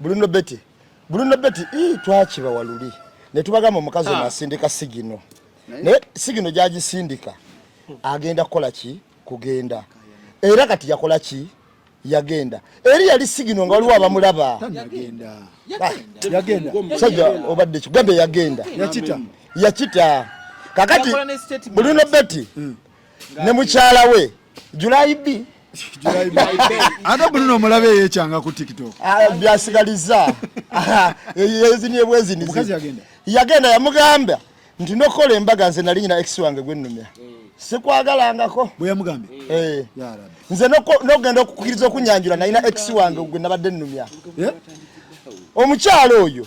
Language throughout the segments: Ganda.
Bruno Betty, Bruno Betty, ii twakiba waluli ne tubagamba omukazi ono asindika sigino, naye sigino gyagisindika agenda kukola ki? Kugenda. Era kati yakola ki? Yagenda. Eri yali sigino nga waliwo abamulaba. Tanagenda. Ah, Yagenda. Musajja obadde ki? Gambe yagenda. Yakita. Yakita. Kakati Yakola ne statement. Bruno Betty ne mukyala we July B Ate Bruno omulabe yekyanga ku TikTok. Ah, byasigalizza yezinie bwezinizi. Omukazi yagenda. Yagenda, yamugamba nti nokukola embaga nze nali nyina ex wange gwe nnumya, sikwagalangako. Bwe yamugambye. Eh. Ya Rabbi. Nze nokugenda okukiriza okunyanjula nalina ex wange gwe nabadde nnumya. Eh? Omukyalo oyo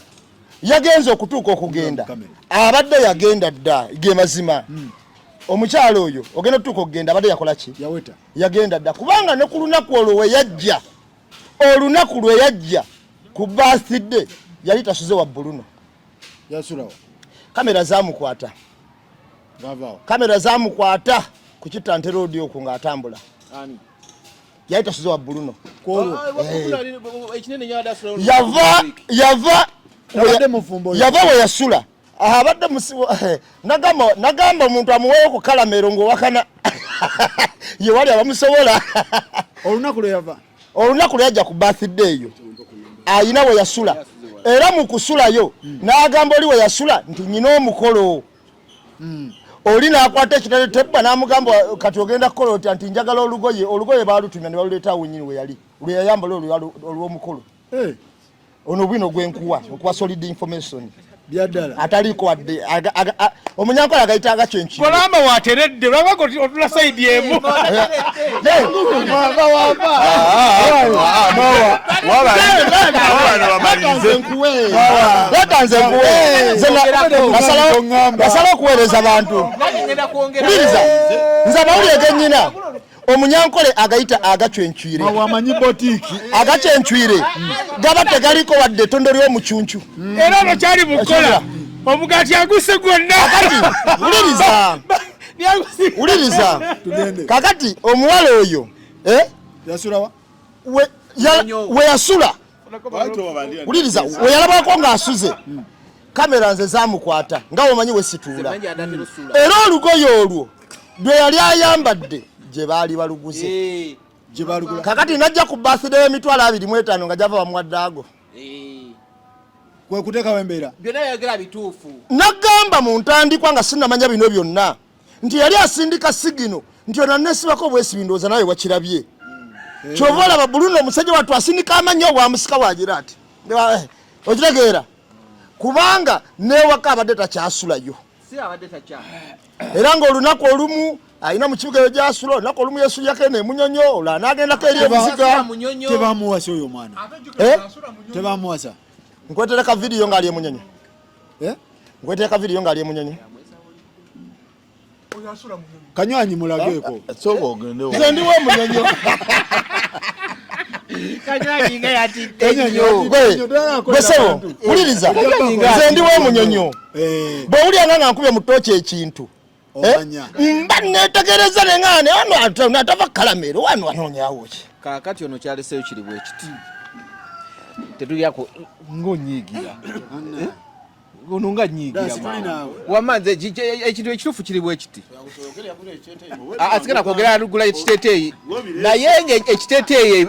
yagenze okutuuka okugenda, Kamera. abadde yagenda dda, ge mazima. Omukyalo oyo ogenda okutuuka okugenda abadde yakola ki? Yaweta. Yagenda dda, kubanga ne ku lunaku olwo we yajja, olunaku lwe yajja ku birthday yali tasuze wa Bruno. Yasulawo. Kamera zamukwata. Ngavaawo. Kamera zamukwata ku Kitante Road okwo ng'atambula. Ani? Yali tasuze wa Bruno. Kwolwo. Ekinene nyada asula. Yava Abadde mufumbo oyo. Yava we yasula. Aha, abadde nagamba omuntu amuweeyo ku kalamero ng'owakana ye wali abamusobola. Olunaku lwe yava. Olunaku lwe yajja ku birthday eyo ayina we yasula, era mu kusulayo n'agamba oli we yasula nti nyina omukolo. Oli n'akwata ekitale tebba n'amugamba, kati ogenda kukola otya? Nti njagala olugoye. Olugoye baalutumya ne baluleeta awo nyini we yali, lwe yayambala olwo olw'omukolo. Eh, Ono bwino gwenkuwa okuwa solid information. Byaddala. Ataliiko wadde omunyankola agayita agakyenkiro. Kolamba wateredde lwabanga otula side emu. Wava wava. Nze nkuwe, leka nze nkuwe. Nze nasalawo okuweereza abantu. Nange ngenda kwongera. Wuliriza, nze amawulire genyina, omunyankole agayita agacwencwire. Wamanyi botiki. Agacwencwire gaba tegaliko wadde ettondo ly'omucuncu. Era ono kyali mukola omugaati aguse gwonna. Kakati wuliriza, wuliriza. Tugende. Kakati omuwala oyo, eh, Yasulawa. We yasula, wuliriza, we yalabako ng'asuze, kamera nze zamukwata nga omanyi wesituula. Manyi adatera osula. Era olugoye olwo lwe yali ayambadde gye baali baluguze. Gye balugula. Kakati najja ku birthday y'emitwalo 25 nga gyava bamuwadde ago. Kwe kuteekawo embeera. Byonna yayogera bituufu. Nagamba mu ntandikwa nga sinnamanya bino byonna nti yali asindika signal nti ono anesibako obwesibi, ndowooza nawe wakirabye. Kyova olaba Bruno omusajja wattu asindika amannya obwamusika wagira ati. Okitegeera, kubanga newaka abadde takyasulayo. Si abadde takya. Era ng'olunaku olumu alina mu kibuga eyo gyasula, olunaku olumu yesulyako eno emunyonyo, olwo anaagendako eri ebuziga. Munyonyo. Tebamuwasa oyo omwana. Eh? Tebamuwasa. Nkwetereka vidiyo ng'ali emunyonyo. Eh? Nkwetereka vidiyo ng'ali emunyonyo. Kanywanyi mulageeko. Sooka ogende. Nze ndiwo emunyonyo. Kanywanyi nga yatidde nnyo. Gwe sebo, wuliriza, nze ndiwo emunyonyo. Eh, Bw'owulyanga nga nkubye mu ttooki ekintu, eh, omanya. Mba neetegereza neŋŋaane wano atava kalamero wano anoonyawo ki? Kaakati ono kyaleseyo kiri bwe kiti, tetulyako ng'onyiigira ono nga nyiigira. Dasi, tuli naawe. Wamma nze ekintu ekituufu kiri bwe kiti. Ah, sigenda kwogera lugula ekiteeteeyi, naye nga ekiteeteeyi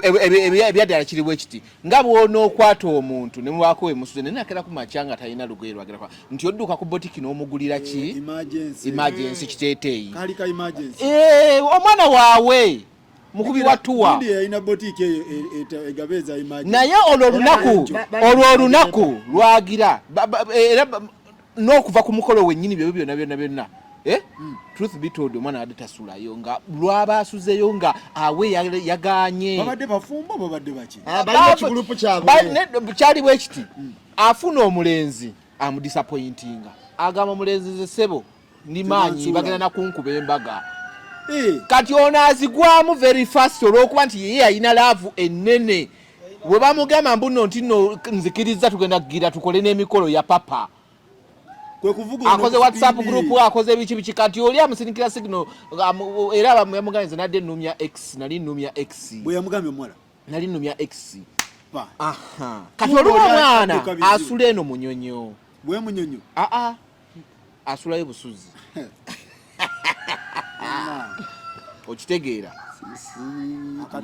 ebyaddala kiri bwe kiti, nga bw'onookwata omuntu ne mubaako wemusuze naye nakera ku makya nga talina lugoye lwagera kwa nti odduka ku botiki n'omugulira ki? Emergency. Emergency kiteeteeyi. Kaali ka emergency. Eh, omwana waawe mukubi wa tuwa. Gundi yalina botiki eyo egabeeza emergency. Naye olwo olunaku, olwo olunaku lwagira era n'okuva ku mukolo wennyini byebyo byonna byonna byonna. Eh? Truth be told, omwana abadde tasulayo nga lwaba asuzeyo nga awe yaganye. Babadde bafumbo, babadde baki? Ah, balina ekigulupu kyabwe. Kyali bwe kiti, afuna omulenzi amudisappointinga, agamba omulenzi, nze ssebo ndi maanyi. Tebansuula. Bagenda nakunkuba embaga. Eh, Kati ono azigwamu very fast olw'okuba nti yeye yalina love ennene. Bwe bamugamba mbu nno nti nno nzikiriza tugenda kugira tukole n'emikolo ya papa. Kwe kuvuga ono Akoze ku WhatsApp speed. group, akoze biki biki. Kati oli amusindikira signal era yamugambye nze nadde nnumya ex, nali nnumya ex. Bwe yamugambye omuwala. Nali nnumya ex. kupa. Kati olumu omwana asula eno Munyonyo. Bwe Munyonyo? Aa, asulayo Busuzi. Okitegeera,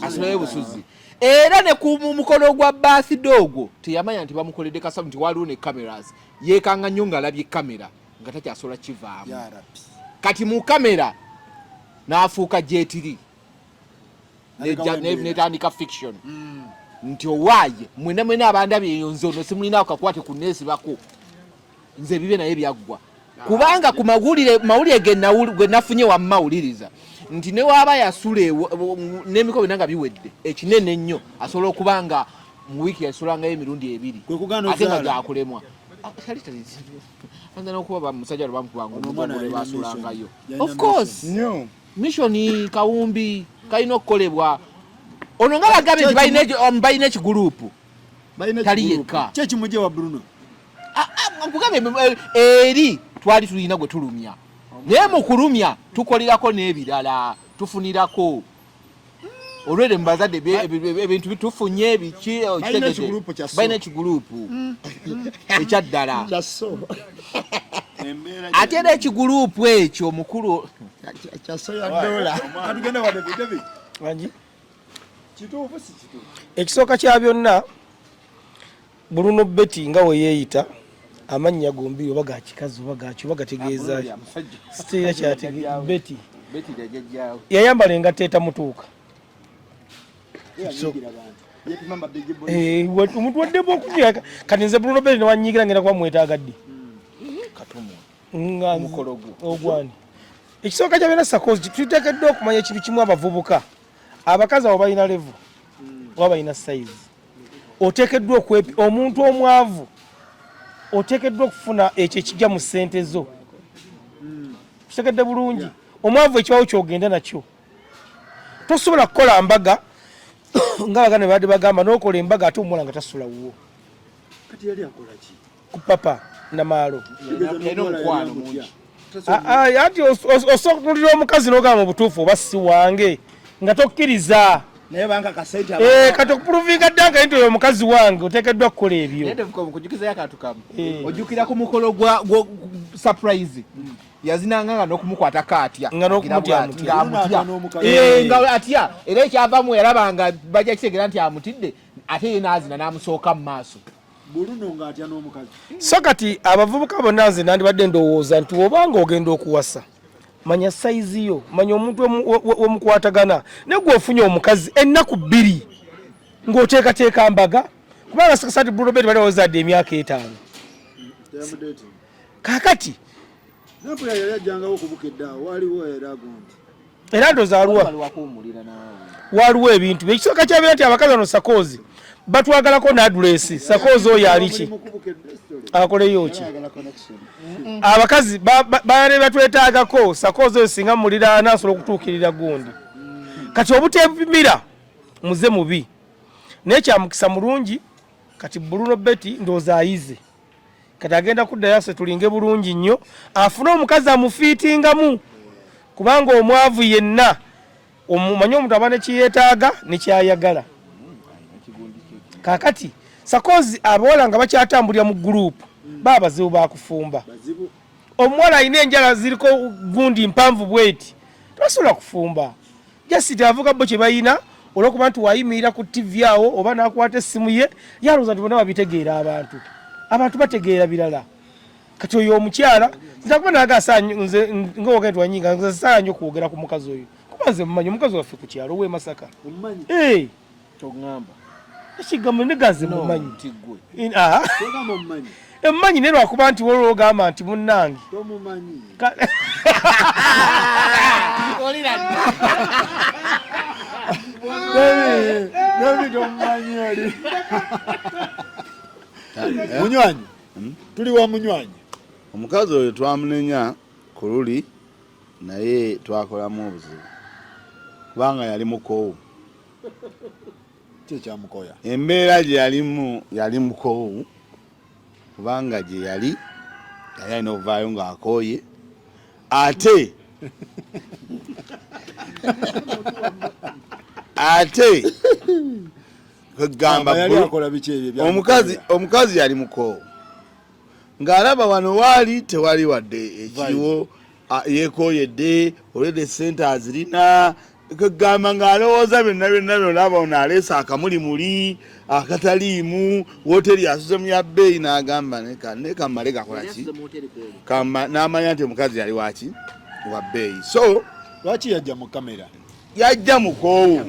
asulayo Busuzi. Era ne ku mukolo gwa birthday ogwo teyamanya nti bamukoledde kasabu, nti waliwo ne cameras. Yeekanga nnyo ng'alabye kamera nga takyasobola kivaamu. Ya Rabbi. Kati mu kamera n'afuuka gyetiri. Nalekawo embeera. Netandika fiction nti owaaye mwena mwena abandabye eyo, nze ono simulinaako kakwate ku neesibako, nze ebibye naye byaggwa, kubanga ku mawulire ge nafunye wamma wuliriza nti ne waaba yasula n'emikolo byonna nga biwedde, ekinene ennyo asobola okuba nga mu wiiki yasulangayo emirundi 2. Kwe kugaana Ate nga ozaala. gyakulemwa. Ah, ayinza n'okuba musajja lwe bamukubanga Ono omwana omugongo lwe yalina basulangayo. mission. Yalina Of course. Nnyo. Mission kawumbi kalina okukolebwa ono nga bagambye nti balina ekigulupu. Balina Tali ekigulupu. yekka. Ki ekimujje wa Bruno? Ah, ah, nkugambye, eri twali tulina gwe tulumya, naye mu kulumya tukolerako n'ebirala, tufunirako olwere mu bazadde ebintu bitufunye biki. Balina ekigulupu kya so. Balina ekigulupu ekyaddala. Kya so. Ate era ekigulupu ekyo mukulu. Kya so ya dola. Katugende wa David. David. Wangi? Kituufu si kituufu? Ekisooka kya byonna, Bruno Betty nga we yeeyita amannya gombi oba ga kikazi oba gaki oba gategeeza siteera kyatege, Betty yayambala engatto etamutuuka. Yanyigira abantu. Yepima mabigi boys. Omuntu waddemu okunyira. Kati nze Bruno Betty newanyigira ngenda kuba mwetaaga ddi? Nga Omukolo gwo. Ogwani? Ekisooka kya byonna, sakozi tuteekeddwa okumanya ekintu kimu: abavubuka, abakazi abo balina level oba balina size. Oteekeddwa okwepi omuntu omwavu, oteekeddwa okufuna ekyo ekijja mu ssente zo. Kitegedde bulungi, omwavu ekibawo kyogenda nakyo. Tosobola kukola mbaga nga baganda babadde bagamba, n'okola embaga ate omuwala nga tasula wuwo. Kati yali akola ki? Ku papa namaalo. Yalina omukwano mungi. Anti osokulira omukazi n'ogamba mu butuufu oba si wange nga tokkiriza. Naye banka kasente. Kati okuprovinga ddanka nti oyo omukazi wange, oteekeddwa kukola ebyo. Naye nkujukizayo akantu kamu. Eh. Ojjukira ku mukolo gwa surprise yazinanga nga n'okumukwatako atya. Nga n'okumutya amutya. Nga amutya. N'omukazi. Nga atya, era ekyavamu yalaba nga bajja kitegeera nti amutidde, ate ye n'azina n'amusooka mu maaso. Bruno ng'atya n'omukazi. So kati abavubuka bonna, nze nandibadde ndowooza nti obanga ogenda okuwasa, manya size yo, manya omuntu omukwatagana naye. Gwe ofunye omukazi ennaku 2 ng'oteekateeka mbaga, kubanga sakasati Bruno Betty bali bawezadde emyaka 5. Teyamudating. Kaakati Nampula yali ajjangawo okubukedde awo waliwo era gundi. Era ndowooza waliwo Waliwakuwumulira naawe. Waliwo ebintu ekisooka kyabeera nti abakazi bano sakoozi batwagalako n'address. Sakoozi oyo aliki Mulimu kubukedde story. akoleyo ki? Ayagala connection. Abakazi baale batwetaagako. Sakoozi oyo singa muliraana asobola okutuukirira gundi. Kati obutepimira muze mubi, naye kyamukisa mulungi. Kati Bruno Betty ndowooza ayize, kati agenda kuddayo ase tulinge bulungi nnyo, afune omukazi amufiitingamu, kubanga omwavu yenna omanyi omuntu aba nekiyeetaaga nekyayagala. Kakati sakozi abawala nga bakyatambulira mu gurupu, baba bazibu bakufumba. Bazibu. Omuwala alina enjala ziriko gundi mpanvu bweti, tebasobola kufumba. Just avuga bo kye balina, olwokuba nti wayimirira ku TV awo oba nakwata essimu ye, yalowooza nti bonna babitegeera. Abantu bategeera birala. Kati oyo omukyala nzakuba naga nze ngaoga nti wanyinga, nze saala nnyo kwogera ku mukazi oyo, kuba nze mumanyi omukazi waffe ku kyalo ow'e Masaka. Omumanyi? Eh, Toŋŋamba. Ekigambo negaze mumanyi. Nti ggwe. Ah, Togamba omumanyi. Emumanyi, naye lwakuba nti waliwo ogamba nti munnange. Tomumanyi. David tomumanyi oli. Munywanyi. Tuli wa munywanyi. Omukazi oyo twamunenya ku luli, naye twakolamu obuzibu kubanga yali mukoowu. Ki ekyamukoya? Embeera gye yalimu, yali mukoowu kubanga gye yali, yali alina okuvaayo ng'akooye, ate Kwegamba omukazi yali mukoowu ng'alaba wano waali tewali wadde ekiriwo, yeekooyedde olwedde sente azirina, kwegamba ng'alowooza byonna byonna byonna aba ono aleese akamuli muli akataliimu woteri asuze mu ya bbeeyi n'agamba nekammale gakola ki, n'amanya nti omukazi yali waki wa bbeeyi. So lwaki yajja mu kamera? Yajja mukoowu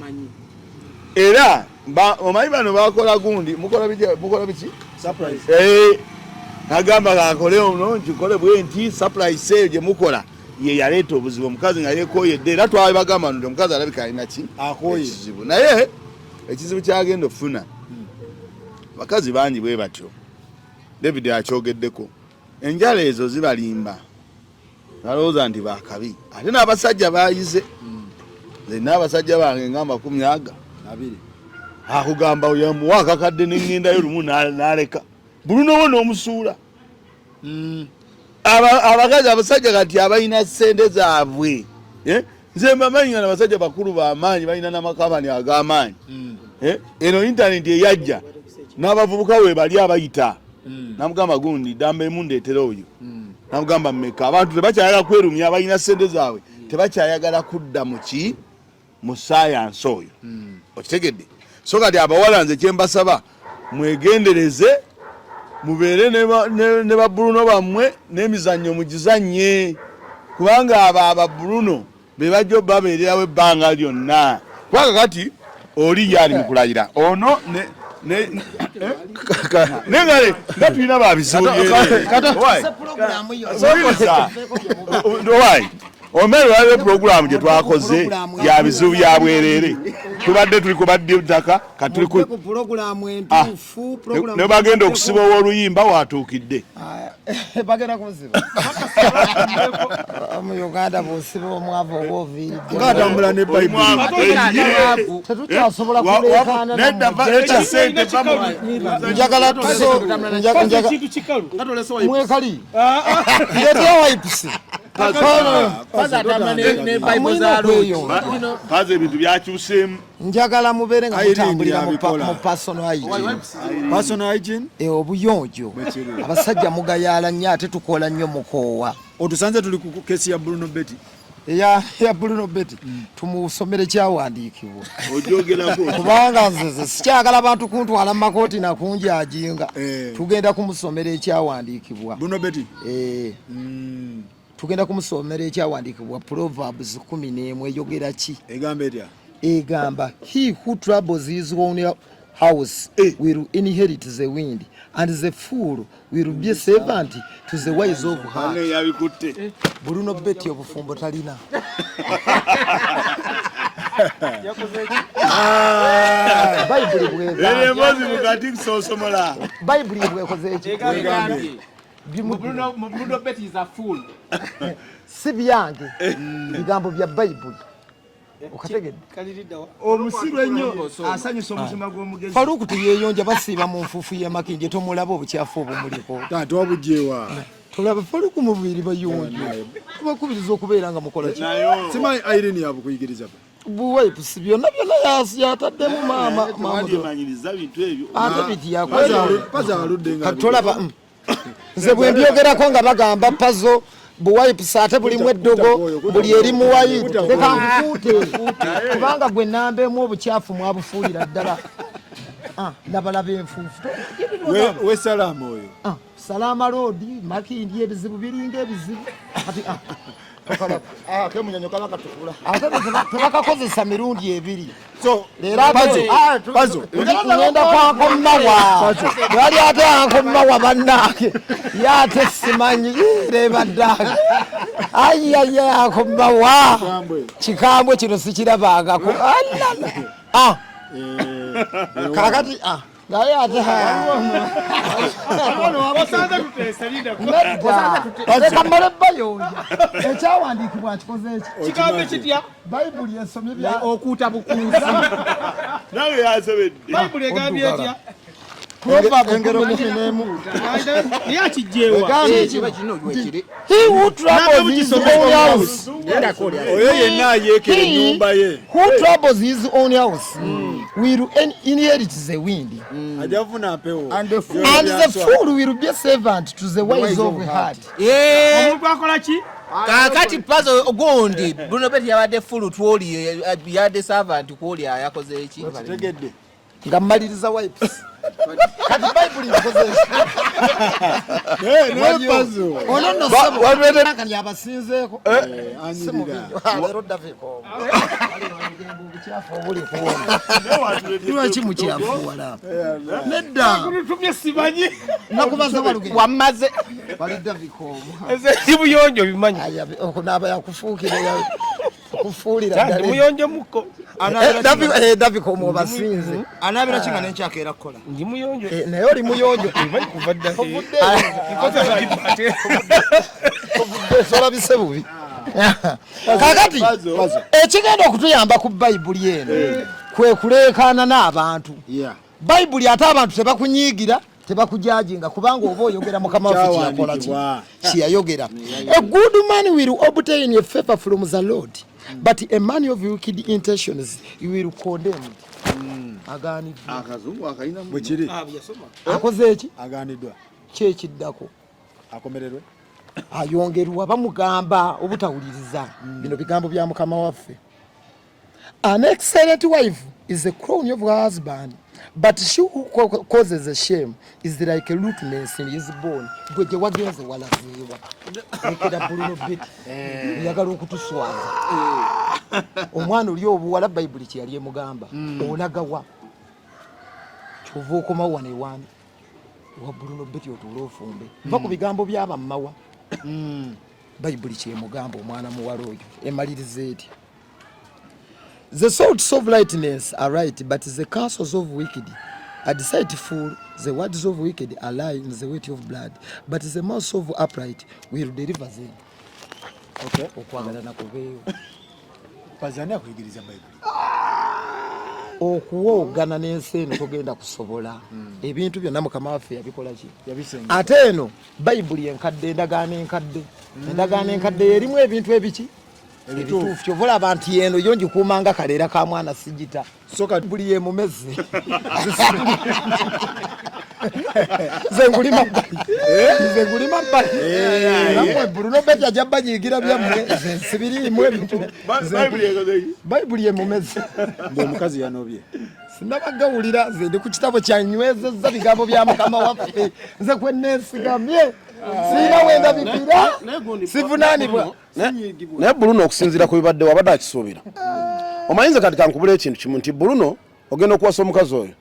era omanyi bano bakola gundi mukola biki agamba kakole ono nkikole bwe nti surprise eyo gye mukola ye yaleeta obuzibu omukazi nga yeekooyedde era twabagamba nti omukazi alabika alina ki ekizibu, naye ekizibu kyagenda okufuna abakazi bangi bwe batyo. David akyogeddeko, enjala ezo zibalimba nalowooza nti bakabi, ate n'abasajja bayize. Nze n'abasajja bange nga 20 akugamba yamuwa akakadde neŋŋendayo lumu n'aleka bulunowo n'omusuula. Abakazi abasajja kati abalina ssente zaabwe, nze mbamanyi nga nabasajja bakulu bamaanyi balina n'amakabani ag'amaanyi. Eno intaneti eyajja n'abavubuka we bali abayita namugamba gundi damba emu ndeetera oyo, namugamba mmeka. Abantu tebakyayagala kwerumya, balina ssente zaabwe tebakyayagala kudda muki mu sayansi oyo, okitegedde? So kati abawala nze kyembasaba mwegendereze, mubeere ne babuluno bammwe n'emizannyo mugizannye, kubanga abo ababuluno be bajja babeererawo ebbanga lyonna, kubanga kati oli ye ali mu kulayira ono nengale nga tulina babizibu. Omere waliwo puroguramu gye twakoze ya bizibu bya bwerere, tubadde tuli kubadde ttaka katuli ne bagenda okusiba ow'oluyimba watuukidde bagenda kunsiba mu Uganda bw'osiba omwavu oba oviiridde ng'atambula ne Bayibuli. Tetukyasobola kuleekaana. Njagala mwekali ndeetera wipes. Paza ebintu byakyuseemu. Njagala mubeere nga mutambulira mu personal hygiene. Personal hygiene? Obuyonjo. Abasajja mugayaala nnyo ate tukola nnyo mukoowa. Otusanze tuli ku kesi ya Bruno Betty. Ya Bruno Betty tumusomere kyawandiikibwa. Kubanga nze sikyagala bantu kuntwala mu makooti nakunjajinga. Tugenda kumusomera ekyawandiikibwa. Bruno Betty? Tugenda kumusomera ekyawandiikibwa Proverbs 11 eyogera ki? Egamba etya? Egamba he who troubles his own house will inherit the wind, and the fool will be a servant to the wise of heart. Bruno Betty obufumbo talina. Bayibuli bwegambye. Bayibuli bwekoze eki? Bruno Betty is a fool. Si byange, bigambo bya Bayibuli. Okategedde? Omusiru ennyo asanyusa omutima gw'omugezi. Faluku teyeyonja, basiiba mu nfuufu y'emakindye, tomulaba obukyafu obumuliko. Taata wabugyewa. Tolaba Faluku mubiri bayonjo. Tubakubiriza okubeera nga mukola ki? Simanyi Irene yabukuyigiriza. Buwipes byonna byonna yataddemu maama. Ate biti yakola. Tolaba nze bwe mbyogerako nga bagamba pazo buwipes ate bulimu eddogo buli eri muwayi, leka nkukuute kubanga gwe namba emu obukyafu mwabufuulira ddala. Labalaba enfuufu. We salama oyo. Salama road Makindi ebizibu biringa ebizibu. Ate tebakakozesa mirundi ebiri. Leero ngenda kwankommawa bwali ate ankommawa bannange ye ate simanyi reba ddange ayaya ankommawa kikambwe kino sikirabangako kakati naye ate leka mmale bayonja ekyawandiikibwa nkikoze eki Kigambo kitya? Bayibuli esomye okuuta bukuusi. Nawe yasobedde. Bayibuli egambye etya? Proverb 11. Naye akijjeewa. He who troubles his own house. Oyo yenna ayeekera ennyumba ye. Who troubles his own house will inherit the wind. Ajja kufuna mpewo. And the fool will be a servant to the wise of heart. Omuntu akola ki? Kakati pazo gundi Bruno Betty yabadde fool twoli, yabadde servant kwoli, yakoze eki? Tegedde. Nga mmaliriza wipes. Kati Bayibuli nkoze. Naye naye pazo. Ono nno ssebo. Kati abasinzeeko. Si mubi Anyirira. nnyo. Ah, leero Daviko. Obukyafu obuli kuwona. Lwaki mukyafuwala? Nedda. Kutumye simanyi. Nakubaza walugendo. Wammaze. Wali Daviko omu. Nze ndi muyonjo bimanyi. Aya, okunaaba yakufuukira kufuulira Ndi ddala. muyonjo mukko. Daviko omu obasinze. Anaabira ki nga nenkyaka era kukola? Ndi muyonjo. Naye oli muyonjo. Bimanyi kuva dda. Olabise bubi. Kakati ekigenda okutuyamba ku Bayibuli eno kwe kuleekaana n'abantu. Bayibuli ate abantu tebakunyiigira, tebakujajinga, kubanga oba oyogera Mukama waffe kyeyakola ki? Kyeyayogera. A good man will obtain a favor from the Lord, but a man of wicked intentions he will condemn. Aganiddwa. Akazungu akalina. Bwekiri. Akoze eki? Aganiddwa. Kyekiddako. Akomererwe. Ayongerwa bamugamba obutawuliriza. Bino bigambo bya Mukama waffe. An excellent wife is the crown of her husband, but she who causes a shame is like a rootness in his bone. Gwe gye wagenze walazeewa? Lekera Bruno Betty, oyagala okutuswaza. Omwana oli obuwala, Bayibuli kye yali emugamba, olagawa? Kyova okomawo wano ewani ewa Bruno Betty otuule ofumbe. Va ku bigambo byabammawa. Bayibuli kyemugamba omwana muwala oyo emaliriza eti: The thoughts of righteousness are right, but the counsels of wicked are deceitful. The words of wicked are lie in the weight of blood, but the mouth of upright will deliver them. Okwagalana kubeewo. Pazo, ani akuyigiriza Bayibuli? Okuwoogana n'ensi eno togenda kusobola. Ebintu byonna Mukama waffe yabikola ki? Yabisenga. Ate eno Bayibuli enkadde, endagaano enkadde. Endagaano enkadde erimu ebintu ebiki? Ebituufu. Kyova olaba nti eno yo ngikuumanga kaleera ka mwana, sigita. So kati buli yemumeze nze ngulima bbali, nze ngulima bbali. Nammwe Bruno Betty ajja banyiigira byammwe, nze nsibiriimu ebintu. Bayibuli yemumeze. Mbu omukazi yanobye. Sinabagawulira, nze ndi ku kitabo kyanywezezza bigambo bya Mukama waffe. Nze kwe neesigamye, siina wendabikira, sivunaanibwa. Naye Bruno, okusinziira ku bibadde, wabadde akisuubira. Omanyi nze kati kankubula ekintu kimu nti Bruno ogenda okuwasa omukazi oyo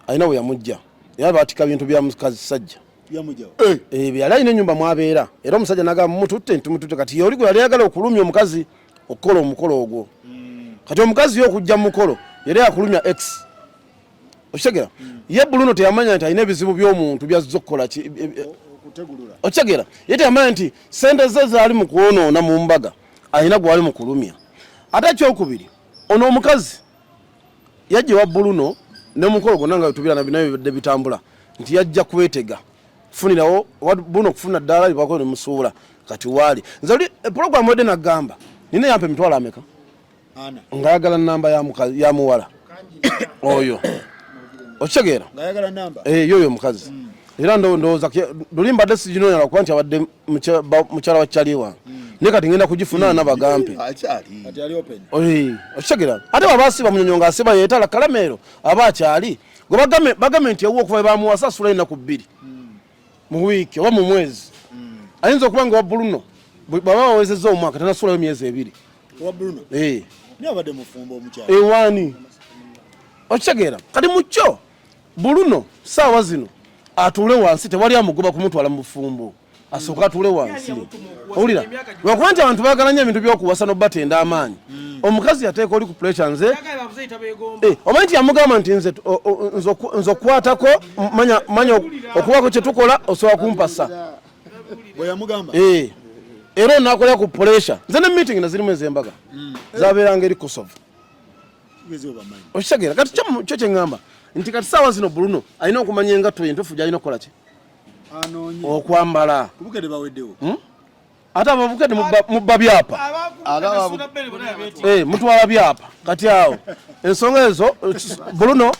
alina we yamujja, era batika bintu bya mukazi sajja. Yamugjawo. Yali alina ennyumba mwabeera, era omusajja nagamba mumututte nti tumututte. Kati ye oli gwe yali ayagala okulumya omukazi okukola omukolo ogwo. Kati omukazi ye okujja mu mukolo yali akulumya ex, okitegera? Ye Bruno teyamanya nti alina ebizibu by'omuntu byazza okukola ki? Okutegulula. Okitegera? Ye teyamanya nti sente ze zaali mu kwonoona mu mbaga alina gwali mu kulumya. Ate ekyokubiri, ono omukazi yajja ewa Bruno ne mukolo gwonna nga tubira nabyo bibadde bitambula nti yajja kwetega funirawo Bruno okufuna ddala libako nemusuula. Kati waali nze oli puroguramu wedde nagamba nina yampa emitwalo ameka Ana. ng'ayagala namba ya muwala oyo, okitegeera? Ng'ayagala namba. Eh, yoyo omukazi. Era ndowooza luli mbadde siginoonya lwakuba nti abadde mukyala wa kyali wange, naye kati ngenda kugifuna nabagampe. Akyali. Kati ali open. Okitegeera? Ate bwaba asiba munyonyo ng'asiba yeetala kalameero, aba akyali gwe bagame nti ewuwo okuva bamuwasa asula ennaku 2 mu wiiki oba mu mwezi. Ayinza okuba nga wa Bruno bwaba bawezezza omwaka tanasulayo myezi 2. Owa Bruno. Eh. Naye abadde mufumbo omukyala. Ewaani, okitegeera? Kati mukyo Bruno saawa zino atuule wansi, tewali amugoba kumutwala mu bufumbo, asooke atuule wansi. Owulira? Lwakuba nti abantu baagala nnyo ebintu by'okuwasa n'obatenda amaanyi. Omukazi yateeka oli ku pressure. Nze omanyi nti yamugamba nti nze nze okukwatako manya okubaako kye tukola osobola kumpasa. Bwe yamugamba. Era onakolera ku pressure. Nze ne meeting nazirimu ez'embaga zabeeranga eri Kosovo. Ngezi obamanyi. Okitegeera? Kati kyo kyeŋŋamba nti kati saawa zino Bruno alina okumanya engatto ye entuufu gy'alina okukola ki? Anoonye. Okwambala. Kubukedde baweddewo. Ate abavubuka mubba byapa. Eh, mutwala byapa. Kati awo ensonga ezo Bruno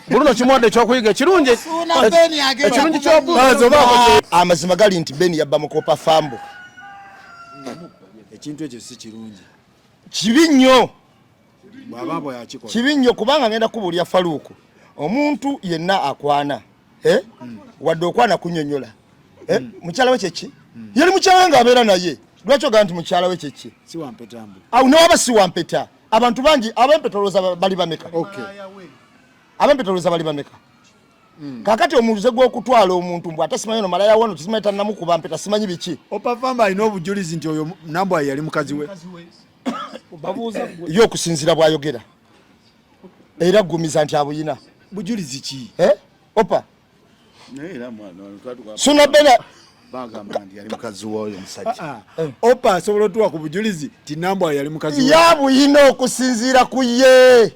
Bruno kimuwadde ekyokuyiga ekirungi ekirungi amazima gali nti Ben yabba mukopa fambo. Ekintu ekyo si kirungi. Kibi nnyo. Bw'aba bwe yakikola. Kibi nnyo kubanga ngenda kubuulira Faluuku. Omuntu yenna akwana eh? Wadde okwana kunyonyola eh? Mukyala we kyeki? Yali mukyala we ng'abeera naye. Lwaki ogamba nti mukyala we kyeki? Si wa mpeta mbu. Awo newaba si wa mpeta. Abantu bangi ab'empeta olowooza bali bameka? Okay. Ab'empeta olowooza bali bameka? Kakati omuze gw'okutwala omuntu mbu ate simanyi ono malaya wono simanyi tannamukuba mpeta simanyi biki. Opa Famba alina obujulizi nti oyo Nambwayo yali mukazi we. Babuuza gwe. Ye okusinziira bw'ayogera era aggumiza nti abuyina. Bujulizi ki? Eh? Opa. Suna Bena bagamba nti yali mukazi w'oyo omusajja. Opa asobola otuwa ku bujulizi nti Nambwayo yali mukazi we. Yabuyina okusinziira ku ye.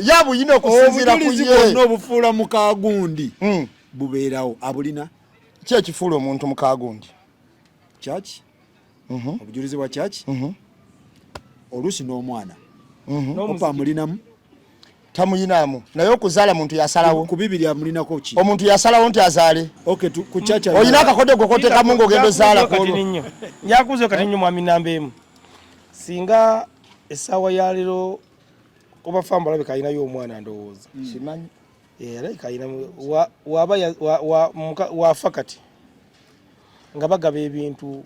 Yabuyina okusinziira ku Obujulizi ye. bwonna obufuula mukagundi bubeerawo abulina. Ki ekifuula omuntu mukagundi? Church. Obujulizi bwa church. Oluusi n'omwana. Opa amulinamu? Tamuyinaamu naye okuzaala muntu yasalawo. Ku bibiri amulinako ki? Omuntu yasalawo nti azaale. Okay, ku church olina akakodde gwe koteekamu ng'ogenda ozaala ku olwo. Njakuuza kati nnyo mwami namba emu. Singa essaawa ya leero oba Famba alabika alinayo omwana ndowooza. Simanyi. Alabika alina waba wafa kati nga bagaba ebintu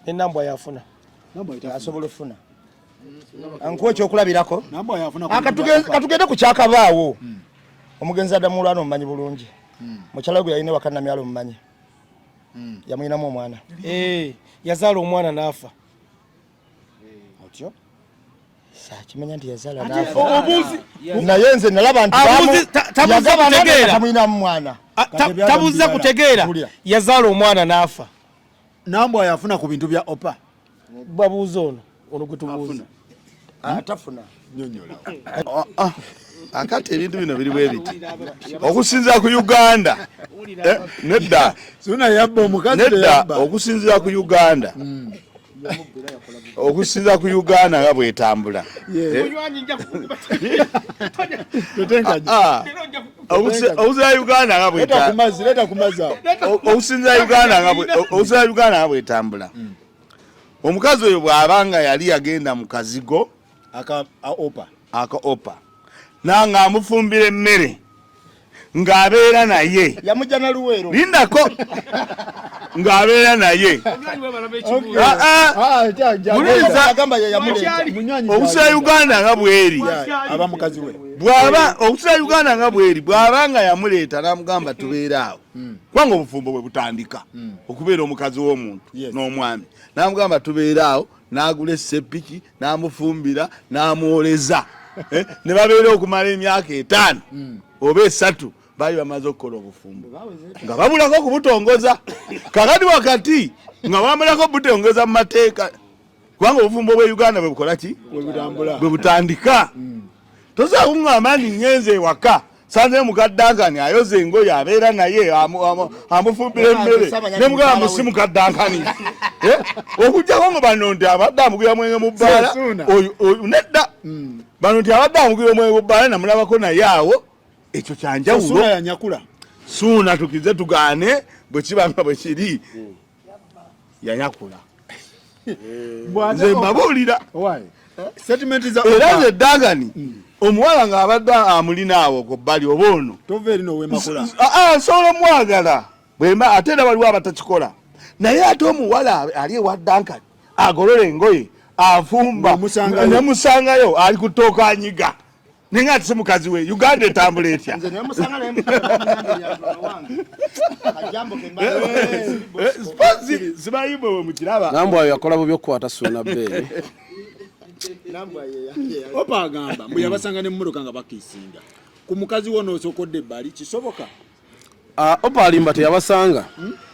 ne Nambwa yafuna. Asobola okufuna. Nkuwa ekyokulabirako. Katugende ku kyakabaawo. Omugenzi Adamu Mulwana omumanyi bulungi. Mukyala we gwe yalina ewaka Namyalo omumanyi. Yamuyinamu omwana. Yazaala omwana n'afa. Otyo? Saakimanya nti yazaala n'afa. Naye nze nalaba nti yagaba tamuyinamu mwana. Tabuuza kutegeera. Yazaala omwana n'afa. Nambwa yafuna ku bintu bya Opa. Babuuza ono ono gwe tubuuza. Atafuna. Nyonyola. Akati ebintu bino biri bwe biti. Okusinziira ku Uganda. Nedda. Suna yabba omukazi Nedda okusinziira ku Uganda. Okusinziira ku Uganda nga bwetambula. Okusinziira Uganda nga bwetambula. Okusinziira Uganda nga bwetambula. Omukazi oyo bw'aba nga yali yagenda mu kazigo aka Opa. Aka Opa. Nanga amufumbira emmere ng'abeera naye. Yamujja na Luweero. Lindako ng'abeera naye. Okusinziira Uganda nga bw'eri. Aba mukazi we. Bw'aba okusinziira Uganda nga bw'eri bw'aba nga yamuleeta n'amugamba tubeere awo. Kubanga obufumbo bwe butandika okubeera omukazi w'omuntu n'omwami. N'amugamba tubeere awo n'agula essepiki n'amufumbira n'amwoleza. Ne babeera okumala emyaka 5 oba 3 baali bamaze okukola obufumbo nga babulako okubutongoza. Kakati wakati nga bamulako okubutongeza mu mateeka kubanga obufumbo bwe Uganda bwe bukola ki? Bwe butandika. Tosobola kuŋŋamba nti ŋŋenze ewaka sanze mukaddankani ayoza engoye abeera naye amufumbira emmere ne mugamba si mukaddankani. Okuggyako nga bano nti abadde amugwira mwenge mu bbaala nedda bano nti abadde amugwira omwenge mu bbaala namulabako naye awo ekyo kyanjawulo. Suuna tukize tugaane bwe kiba nga bwe kiri yanyakula. Nze mbabuulira. Era nze Dangani omuwala ng'abadde amulina awo ku bbali oba ono nsobola omwagala bwemba ate era waliwo abatakikola naye ate omuwala ali ewa Duncan agolola engoye afumba nemusangayo ali kutooka anyiga naye nga ate si mukazi we. Uganda etambula etya? Sibayimbo bwe mukiraba. Nambwayo yakola bubi okukwata Suuna Ben. Opa agamba mbu yabasanga ne mmotoka nga bakiisinga ku mukazi wo n'osookodde ebbali kisoboka? Opa alimba teyabasanga.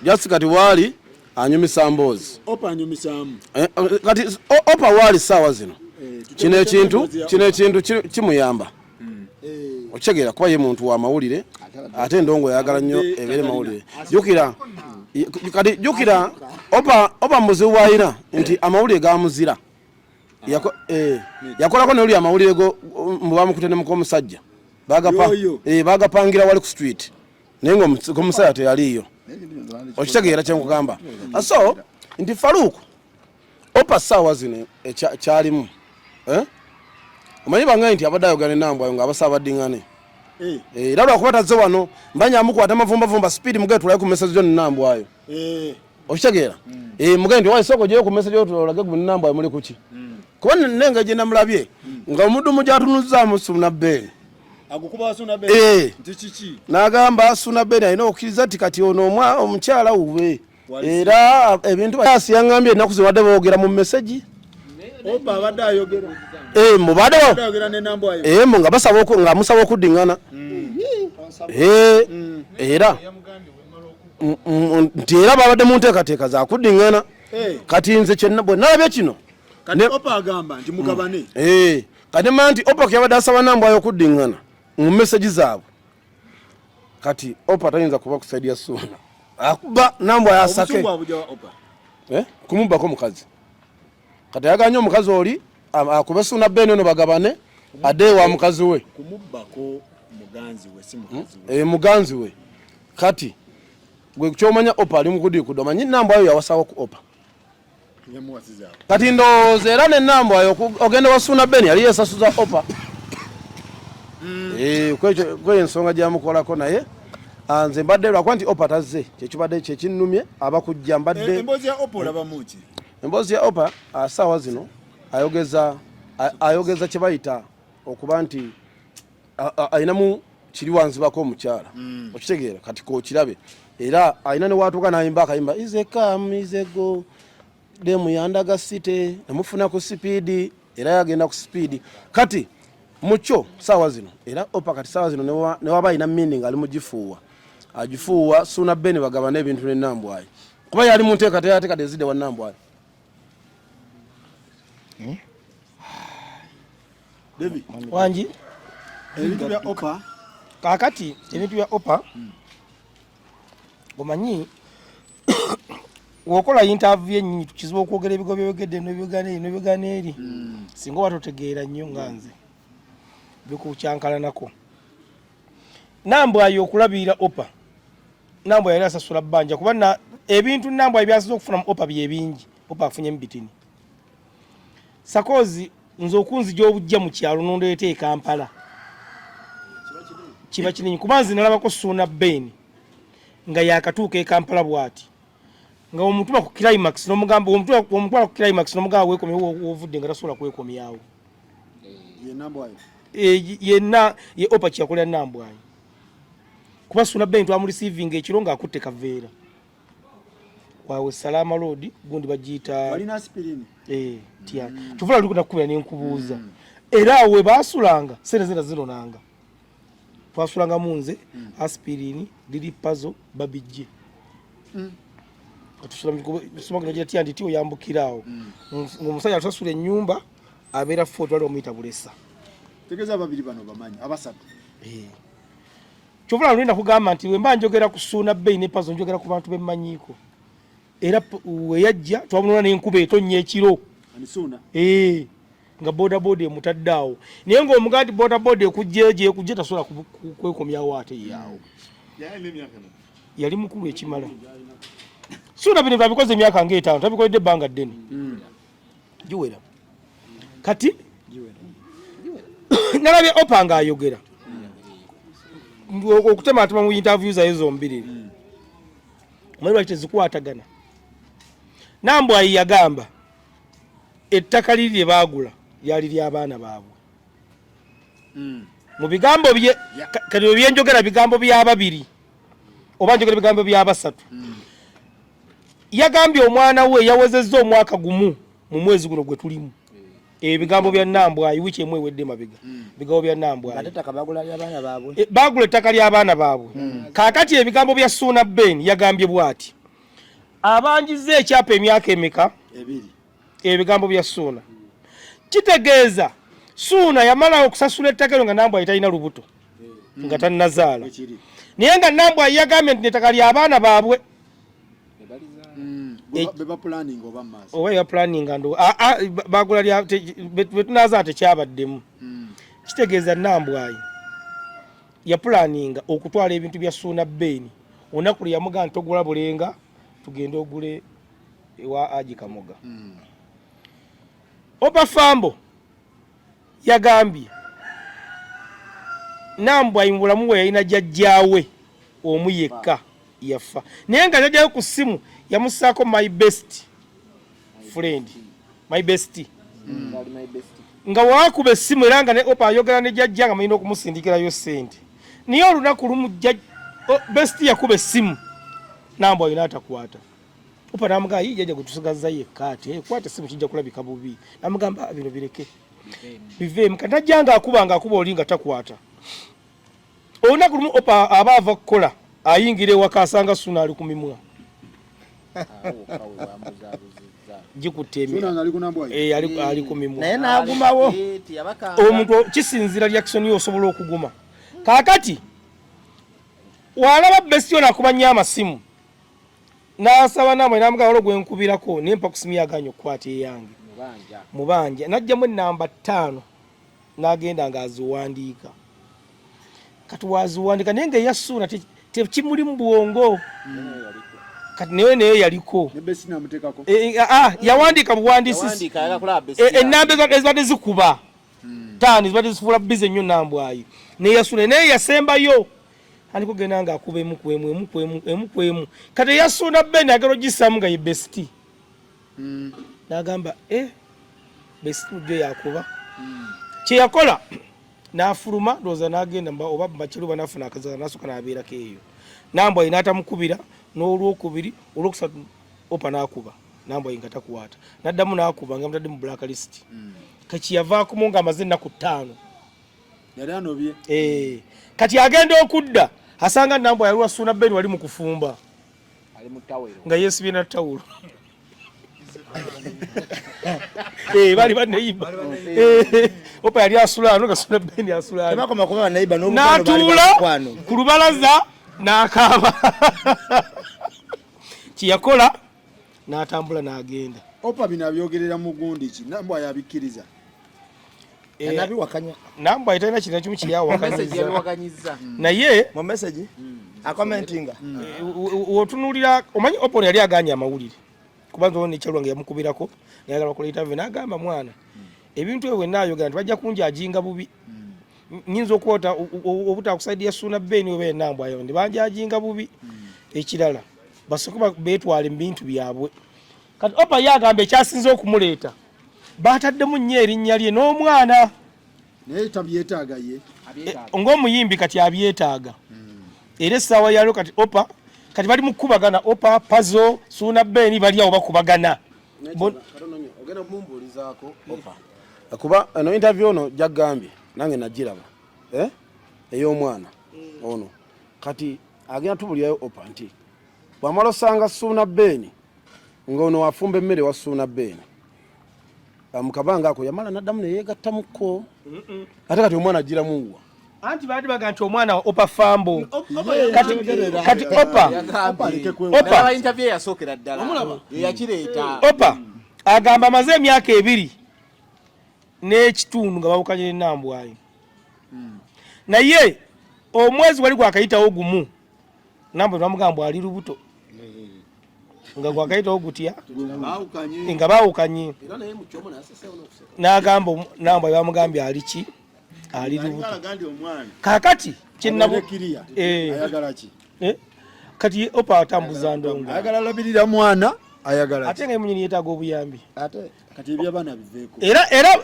Just kati waali anyumisa mboozi. Opa anyumisaamu. Kati Opa waali ssaawa zino. Kino ekintu kimuyamba. Okitegeera kuba ye muntu wa mawulire Ate endongo yagala nnyo ebeere mawulire. Jjukira kati jjukira opa opa muzibu bw'alina nti amawulire gamuzira. Yakolako ne oli amawulire go mbu bamukute ne mukomusajja. Bagapangira wali ku street. Naye ng'omusajja teyaliiyo. Okitegeera kye nkugamba. So nti Farouk opa ssaawa zino kyalimu. Omanyi bangaye nti abadde ayogera ne Nambwayo ng'abasaba baddingane. Era lwakuba tazze wano mbanya amukwata amavumbavumba speed mugende tulabe ku message yo ne Nambwayo. Okitegeera? Mugende nti wayi sooka ogyeyo ku message yo tulage ku Nambwayo muli kuki. Kuba nengeri gye namulabye nga omudumu gy'atunuzzaamu Ssuuna Ben. Agukuba Ssuuna Ben nti kiki? N'agamba Ssuuna Ben alina okukkiriza nti kati ono omukyala wuwe. Era ebintu asi yangambye ennaku zino badde boogera mu message. Opa abadde ayogera. Mubadde ayogera ne Nambwayo. Nga basaba nga musaba okuddingana. Era nti era babadde mu nteekateeka za kuddingana. Kati nze bwe nalabye kino. Kati Opa agamba nti mugabane. Kati mmanyi nti Opa yabadde asaba Nambwayo okuddingana mu message zaabwe. Kati Opa tayinza kuba ku side ya Ssuuna. Akuba Nambwayo asake. Kumubbako mukazi. Kati ayagala nnyo omukazi oli akube Ssuuna Ben ono bagabane adde ewa mukazi we. Kumubbako muganzi we si mukazi we. Muganzi we. Kati gwe ky'omanya Opa ali mu kudiikuda omanyi Nambwayo yawasawo ku Opa. Kati ndowooza era ne Nambwayo ogenda wa Ssuuna Ben yali yeesasuza Opa. Kweyo ensonga gyamukolako naye nze mbadde lwakuba nti Opa tazze kyekibadde kyekinnumye abakujja mbadde. Emboozi ya Opa olabamu ki? Emboozi ya Opa ssaawa zino ayogeza kye bayita okuba nti alinamu kiri wanzibako omukyala. Okitegeera kati k'okirabe era alina ne waatuuka n'ayimba akayimba ize come ize go demu yandaga city namufuna ku sipiidi era yagenda ku sipiidi. Kati mukyo ssaawa zino era Opa kati ssaawa zino ne waba alina meaning ali mugifuuwa agifuuwa Ssuuna Ben bagabane ebintu ne Nambwayo kuba yali mu nteekateeka ate kati ezidde wa Nambwayo. Wangi ebintu bya Opa kaakati ebintu bya Opa omanyi wokola interview yennyini kizibu okwogera ebigo byogedde n'ebigaana eri n'ebigaana eri singa oba totegeera nnyo nga nze bikukyankalanako. Nambwayo okulabirira Opa, Nambwayo yali asasula bbanja kuba ebintu Nambwayo byasiza okufuna mu Opa bye bingi. Opa afunyemu bitini. Sakozi nze okunzija obujja mu kyalo n'ondeeta e Kampala kiba kinene kuba nze nalabako Ssuuna Ben nga yakatuuka e Kampala bw'ati nga omutuma ku climax n'omugamba omutwala ku climax n'omugamba weekomyewo w'ovudde nga tasobola kwekomyawo. Yenna ye Opa kye yakolera Nambwayo kuba Ssuuna Ben twamurisiivinga ekiro ng'akutte kaveera wawe Salama Road gundi bagiyita walina aspirin tia tuvula luko nakubira ne nkubuuza era awo we baasulanga sente zina zinonanga twasulanga mu nze aspirin liri pazo babijje atusula mu gira tia nditi oyambukira awo ng'omusajja atusasula ennyumba abeera fo twali omuyita Bulesa. Tegeeza ababiri bano bamanyi abasatu. Kyovula lwenda kugamba nti wemba njogera ku Ssuuna Ben ne Pazo njogera ku bantu bemmanyiiko. Era we yajja twamunona n'enkuba etonnya ekiro. Nga boda boda emutadde awo. Naye ng'omugaa nti boda boda ekujja egyo ekujja tasobola kwekomyawo ate ye awo. Yali mukulu ekimala. Ssuuna bino babikoze emyaka ng'etaano tabikoledde ebbanga ddene. Giwera. Kati nalabye Opa ng'ayogera okutematema mu interview zayo zombiriri omanyi lwaki tezikwatagana. Nambwayi yagamba ettaka liri lye baagula lyali ly'abaana baabwe. Mu bigambo bye kati byenjogera bigambo bya babiri oba njogera bigambo bya basatu. Yagambye omwana we yawezezza omwaka gumu mu mwezi guno gwe tulimu. Ebigambo bya Nambwayi wiiki emu ewedde emabega. Bigambo bya Nambwayi. Ate ettaka baagula ly'abaana baabwe. Baagula ettaka ly'abaana baabwe. Kaakati ebigambo bya Ssuuna Ben yagambye bw'ati. Abanjizza ekyapa emyaka emeka? Ebiri. Ebigambo bya Ssuuna. Kitegeeza Ssuuna yamala okusasula ettaka eryo nga Nambwayi talina lubuto. Nga tannazaala, naye nga Nambwayi yagambye nti ettaka ly'abaana baabwe. Oba bebapulaninga ndo bagula betunazaala tekyabaddemu. Kitegeeza Nambwayi yapulaninga okutwala ebintu bya Suuna Beeni olunaku lwe yamugamba nti togula bulenga, tugende ogule ewa Aji Kamoga. Opa Fambo yagambye Nambwayi mu bulamu bwe yalina jjajjaawe omu yekka yafa, naye nga jjajjaawe ku ssimu yamussaako my best friend, my best, nga wakuba essimu era nga ne Opa ayogera ne jjajja nga mulina okumusindikirayo ssente. Naye olunaku lumu best yakuba essimu, Nambwayi n'atakwata. Opa n'amugamba, "Yii, jjajja gwe tusigazza yekka, ate kwata essimu kijja kulabika bubi." N'amugamba, "Ah, bino bireke, biveemu." Kati najja ng'akuba ng'akuba oli nga takwata. Olunaku lumu Opa aba ava kukola, ayingira ewaka asanga Suna ali ku mimwa gikutte. Suna ng'ali ku Nambwayi? Eh, ali ku mimwa. Naye n'agumawo. Omuntu kisinzira reaction yo, osobola okuguma. Kaakati walaba best yo nakuba nnyo amasimu n'asaba namwe namugamba waliwo gwenkubirako naye mpa kusimu yaganye okukwata eyange mubanja. Najjamu enamba 5 n'agenda ng'aziwandiika. Kati waziwandiika naye nga eyasuuna tekimuli mu bwongo. Kati naye yaliko. Ne best namuteekako. Eh, eh, ah, yawandiika buwandiisi enamba ezibadde zikuba 5 zibadde zifuula bize nnyo Nambwayi neyasula naye yasembayo andi kugenda nga akuba emu ku emu, emu ku emu, emu ku emu. Kati eyasuuna Ben agala ogisaamu nga ye best, n'agamba, eh, best jo yakuba. Kyeyakola n'afuluma ndowooza n'agenda oba bakiruba n'afuna akazaala n'asooka n'abeerako eyo. Nambwayi n'atamukubira n'olwokubiri, olwokusatu Opa n'akuba Nambwayi nga takwata, n'addamu n'akuba nga mutadde mu black list. Kati yavaakumu ng'amaze ennaku 5. Yali anobye. Eh, kati agenda okudda asanga Nambwa yali wasuuna Ben wali mu kufumba nga yeesibye na tawulo. Eh, bali baneyiba. Eh, Opa yali asula ano nga Suuna Ben asula ano. Tebakoma kuba baneiba n'omukwano, baali n'atuula bamukwano. Ku lubalaza n'akaaba. Kyeyakola n'atambula n'agenda. Opa bino abyogerera mu gundi ki? Nambwa yabikkiriza? Eh, Nabiwakanya. Nambwa talina kintu na kimu Message kyeyawakanyizza yabiwaganyiza. Naye mu message akomentinga. Wotunuulira omanyi Opon yali aganye amawulire kuba nze nekyalwange yamukubirako ngayagala bakola interview n'agamba, "Mwana, ebintu ebyo bwenaayogera nti bajja kunjajinga bubi. Nyinza okwota obutakusaidia Suuna Ben oba enambwayo ndi banjajinga bubi. Ekirala basooke beetwale mu bintu byabwe." Kati Opa ye agamba ekyasinze okumuleeta bataddemu nnyo erinnya lye n'omwana. Naye tabyetaaga ye. Eh, ng'omuyimbi kati abyetaaga era essaawa yalwo. Kati Opa kati bali mu kukubagana, Opa, Pazo, Suuna Ben bali awo bakubagana. Ogenda mumbuulizaako Opa, kuba eno interview ono jagambye nange nagiraba, eh? Ey'omwana ono kati agenda tubulirayo Opa nti bwamala osanga Suuna Beeni ng'ono afumba emmere wa Suuna Beeni mu kabanga ako yamala naddamu neyeegattamuko ate kati omwana agiramuwa. Anti baali baga nti omwana wa Opa Fambo. Kati Opa Opa Nalaba interview eyasookera ddala eyakireeta. Opa agamba amaze emyaka 2.5 nga bawukanye nenambwayo, naye omwezi wali gwakayitawo gumu Nambwe bamugamba ali lubuto nga gwakayitawo gutya nga bawukanye. N'agamba Nambwe bamugambye ali ki, ali lubuto. Kakati kyenabu Kiriya. Eh. Ayagala ki? Eh, kati Opa atambuza ndongo. Ayagala alabirira mwana, ayagala Ate nga ye munyini yeetaaga obuyambi. Ate Kati ebyabaana biveeko.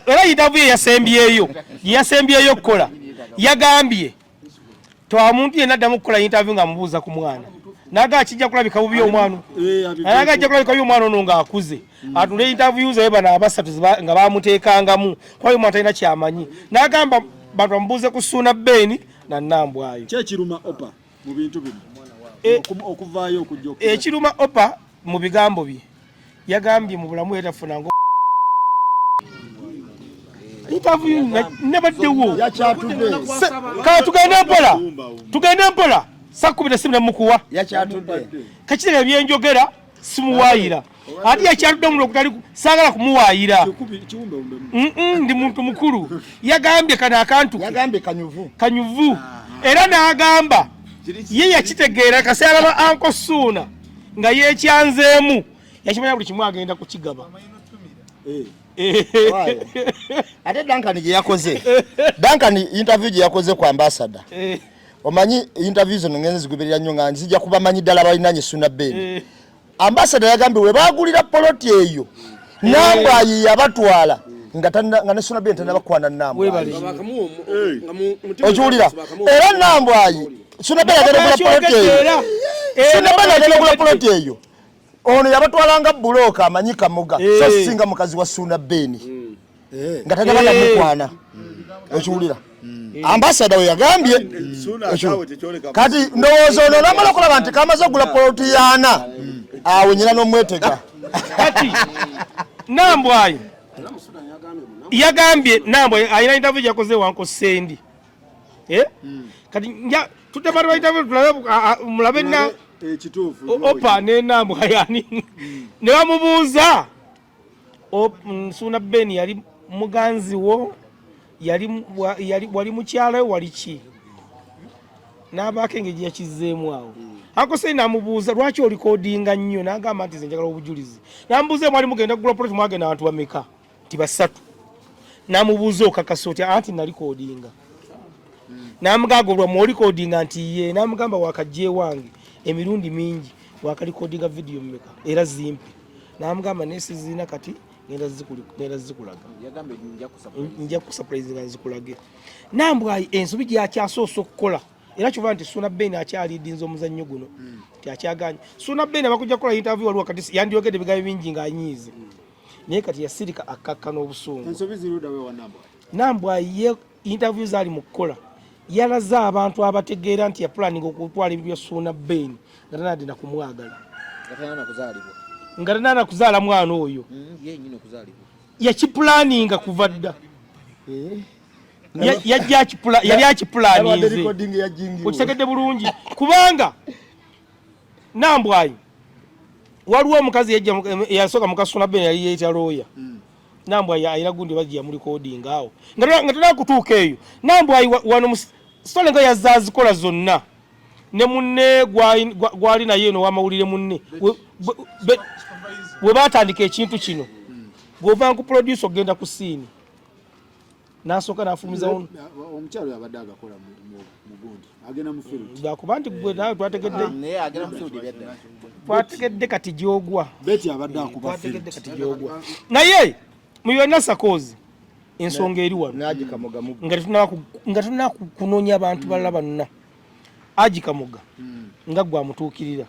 Era interview ye yasembyeyo gye yasembyeyo okukola yagambye twa muntu yenna addamu kukola interview ng'amubuuza ku mwana, naga kijja kulabika bubi omwana. Eh, abiveeko. Naga ajja kulabika bubi omwana ono ng'akuze atule interview zabe bano abasatu nga bamuteekangamu kuba omwana talina kyamanyi. N'agamba bantu bamubuuze ku Suuna Beeni na Nambwayo. Ki ekiruma Opa mu bintu bino? Eh, Okuvaayo okujja Ekiruma Opa mu bigambo bye yagambye mu bulamu yetafunanga. Interview nabaddewo. Kale tugende mpola, tugende mpola. Sakubira essimu nemukuwa. Kakitega byenjogera simuwaayira. Ate yakyatudde omuntu okutali saagala kumuwaayira. Ndi muntu mukulu. Yagambye kano akantu yagambye kanyuvu. Kanyuvu. Era n'agamba ye yakitegeera kaseera alaba Uncle Suuna nga yeekyanzeemu yakimanya buli kimu agenda kukigaba. Ate Duncan gye yakoze, Duncan interview gye yakoze ku ambassador. Omanyi interview zino ngenze ziguberera nnyo nga nzija kubamanyi ddala balinanye Suna Ben. Ambassador yagambye we baagulira poloti eyo Nambwayi yabatwala nga ne Suna Ben tannabakwana Nambwayi. Okiwulira? Era Nambwayi Suna Ben agenda kugula poloti eyo. Suna Ben agenda kugula poloti eyo. Ono yabatwalanga bulooka amanyi Kamoga so singa mukazi wa Suna Ben nga tannaba namukwana. Okiwulira? Ambassador we yagambye kati ndowooza ono namala okulaba nti kamaze okugula poloti yaana awo nyina n'omwetega. Kati Nambwayi yagambye Nambwayi alina interview gyakoze wanko Sendi. Kati nja tutemala interview tulabe mulabe na ekituufu opa ne Nambwayi ani ne bamubuuza Suna Ben yali muganzi wo, yali wali mukyala we, wali ki? N'abaako engeri gye yakizzeemu awo. Uncle Sendi n'amubuuza lwaki olikodinga nnyo, n'agamba nti nze njagala obujulizi. N'amubuuza mwali mugenda kugula poloti mwagenda abantu bameka? Nti basatu. N'amubuuza okakasa otya? Anti nalikodinga. N'amugamba olwa mwolikodinga nti ye, n'amugamba wakajja ewange emirundi mingi wakalikodinga vidiyo mmeka era zimpi. N'amugamba naye sizirina kati ngenda zikulaga. Nja kusurprise nga nzikulage. Nambwayi ensobi gy'akyasoose okukola era kyova nti Suna Ben akyalidinza omuzannyo guno nti akyaganye. Suna Ben abakujja kukola interview waliwo kati yandiyogedde ebigambo bingi ng'anyiize. Naye kati yasirika akkakkana obusungu. Ensobi ziri ludda wa Nambwayi? Nambwayi ye interview zaali mu kukola yalaze abantu abategeera nti yapulaninga okutwala ebintu bya Suna Ben nga tanadde na kumwagala. Nga tanadde kuzaala mwana oyo. Yakipulaninga kuva dda. Yali akipulaninze. Okitegedde bulungi. Kubanga Nambwayi waliwo omukazi yasooka muka Suna Ben yali yeeyita lawyer. Nambwayi ayina gundi bajja yamulikodinga awo. Nga tolina kutuuka eyo. Nambwayi wano story nga yazazikola zonna. Ne munne gwali naye eno w'amawulire munne. We baatandika ekintu kino. Bw'ova ku producer ogenda ku scene. N'asooka n'afulumiza Omukyalo yabadde agakola mu gundi. Agenda mu field. Lwakuba nti gwe naawe twategedde. Naye agenda mu field ebyadda. Twategedde kati gy'ogwa. Betty abadde akuba field. Twategedde kati gy'ogwa. Naye mu byonna Sakozi ensonga eri wano. Haji Kamoga mu. Nga tetunaba kunoonya abantu balala bonna. Haji Kamoga nga gwe amutuukirira.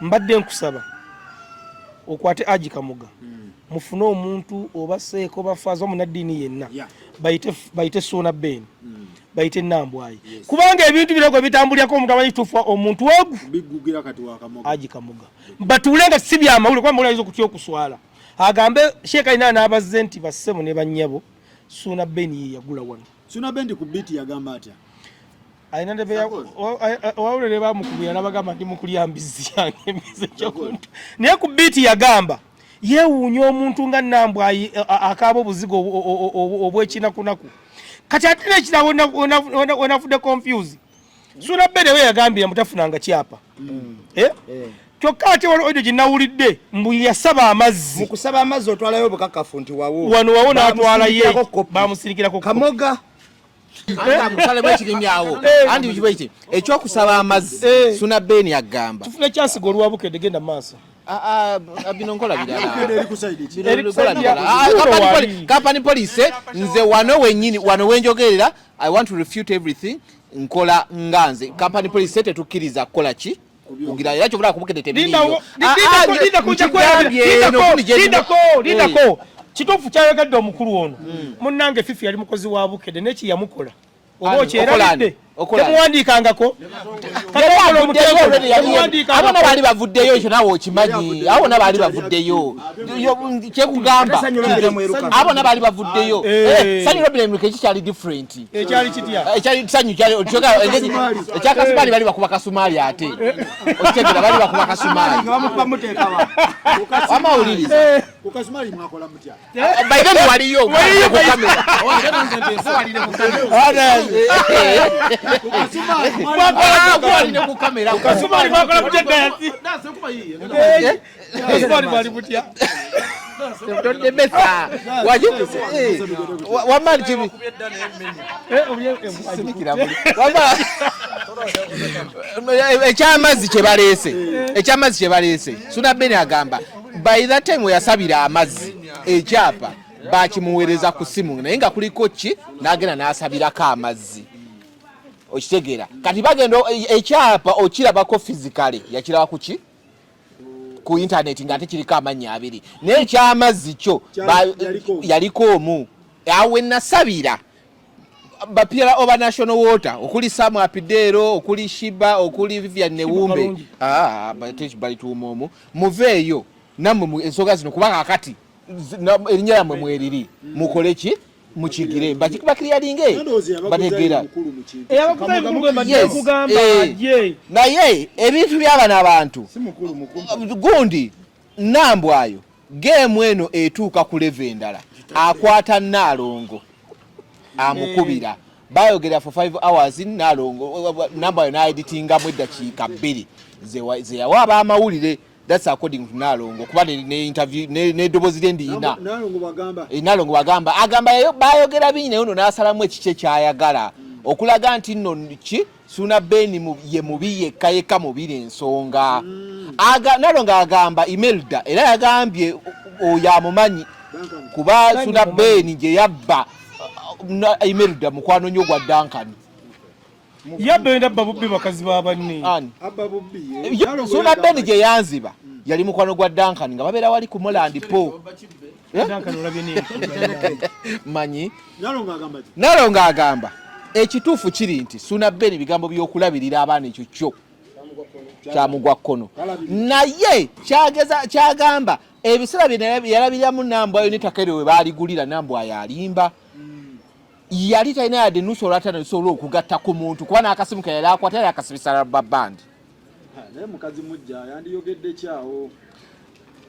Mbadde nkusaba okwate Haji Kamoga. Mufune omuntu oba seeko oba faaza omunnaddiini yenna. Bayite Suna Ben. Bayite Nambwayi. Kubanga ebintu bino gwe bitambulirako omuntu amanyi kituufu omuntu ogu. Biggugira kati wa Kamoga. Haji Kamoga. Batuule nga si bya mawulire kuba mawulire ayinza okutya okuswala. Agambe Sheikh alina n'abazze nti bassebo ne bannyabo Suna Ben ye yagula wano. Suna Ben ku beat yagamba atya? Alina ne beya wawulire ne bamukubira n'abagamba ndi mu kulya mbizzi yange embizzi ekyokuntu. Naye ku beat yagamba yeewuunya omuntu nga Nambwayi akaaba obuzigo obw'ekinakunaku. Kati ate n'ekirala wenafudde confuse. Suna Ben we yagambye mutafunanga kyapa. Kyokka ate waliwo audio gye nawulidde mbu yasaba amazzi. Mu kusaba amazzi otwalayo obukakafu nti wawo. Wano wawo n'atwala ye. Bamusindikirako kopi. Bamusindikirako kopi. Kamoga. Andi kiba kiti ekyokusaba amazzi Suna Ben yagamba. Tufune chance gwe olwabukedde genda mu maaso. Bino nkola birala. Eri ku side ki? Eri ku side ya- Company police nze wano wennyini wano wenjogerera I want to refute everything nkola nga nze. Company police tetukkiriza kukola ki? Kugira era kyobula kubukedde tebiriiyo. Lindako. Kituufu kyayogadde omukulu ono. Munnange Fifi yali mukozi wa Bukedde naye ki yamukola. Oba okyerabidde? Temuwandiikangako. Yali abona baali bavuddeyo, ekyo naawe okimanyi, abona baali bavuddeyo, kyekugamba abona baali bavuddeyo. Eh. Sanyu Robin Emiruka ekikyali different. Ekyali kitya? Ekyali sanyu kyali ekyakasumaali, bali bakuba kasumaali, ate okitegera bali bakuba kasumaali. Amawuliriza. Ku kasumali mwakola mutya? By then waliyo ku kamera. Walire ku kamera. Kasumali mwakola mutya dayasi? Kasumali mwali mutya? Tondemesa wamani kibi sinikira muli wama ekyamazzi kyebaleese, ekyamazzi kyebaleese, Suna Ben agamba by that time weyasabira amazzi, ekyapa bakimuweereza ku simu, naye nga kuliko ki n'agenda n'asabirako amazzi, okitegeera? Kati bagenda ekyapa okirabako physically, yakiraba ku ki, ku internet, nga ate kiriko amannya abiri, naye ekyamazzi kyo yaliko omu. Awe nasabira bapira oba National Water, okuli Samu Apidero, okuli Shiba, okuli Vivian Newumbe, balituuma omu, muveeyo nammwe ensonga zino, kuba kakati erinnya lyammwe mweriri, mukole ki, mukigire bakiriyalinge bategeera. Naye ebintu byabano abantu gundi nambwayo game eno etuuka ku level endala, akwata Naalongo amukubira, bayogera for 5 hours, Naalongo nambwayo naeditingamu eddakiika 2 zeyawa abamawulire. That's according to Nalongo, kuba ne interview n'eddoboozi lye ndiyina. Nalongo bagamba agamba bayogera bingi, naye ono n'asalamu ekiki ekyayagala okulaga nti nno ki Suna Ben ye mubi yekka yekka mubiri ensonga. Nalongo agamba Imelda era yagambye oyo amumanyi, kuba Suna Ben gye yabba Imelda mukwano nnyo gwa Duncan. Yabba enda abba bubbi bakazi ba banne. Suna Ben gye yanziba yali mukwano gwa Duncan, nga babeera wali ku Moland po manyi. Nalongo agamba ekituufu kiri nti Suna Ben bigambo by'okulabirira abaana ekyo kyo kyamugwa kkono, naye kyagamba ebiseera bye yalabiriramu Nambwayo n'ettaka eryo we baaligulira, Nambwayo alimba, yali talina yadde nusu olwataano lisobola okugatta ku muntu, kuba n'akasimu ke yali akwata yali akasibisa rubber band.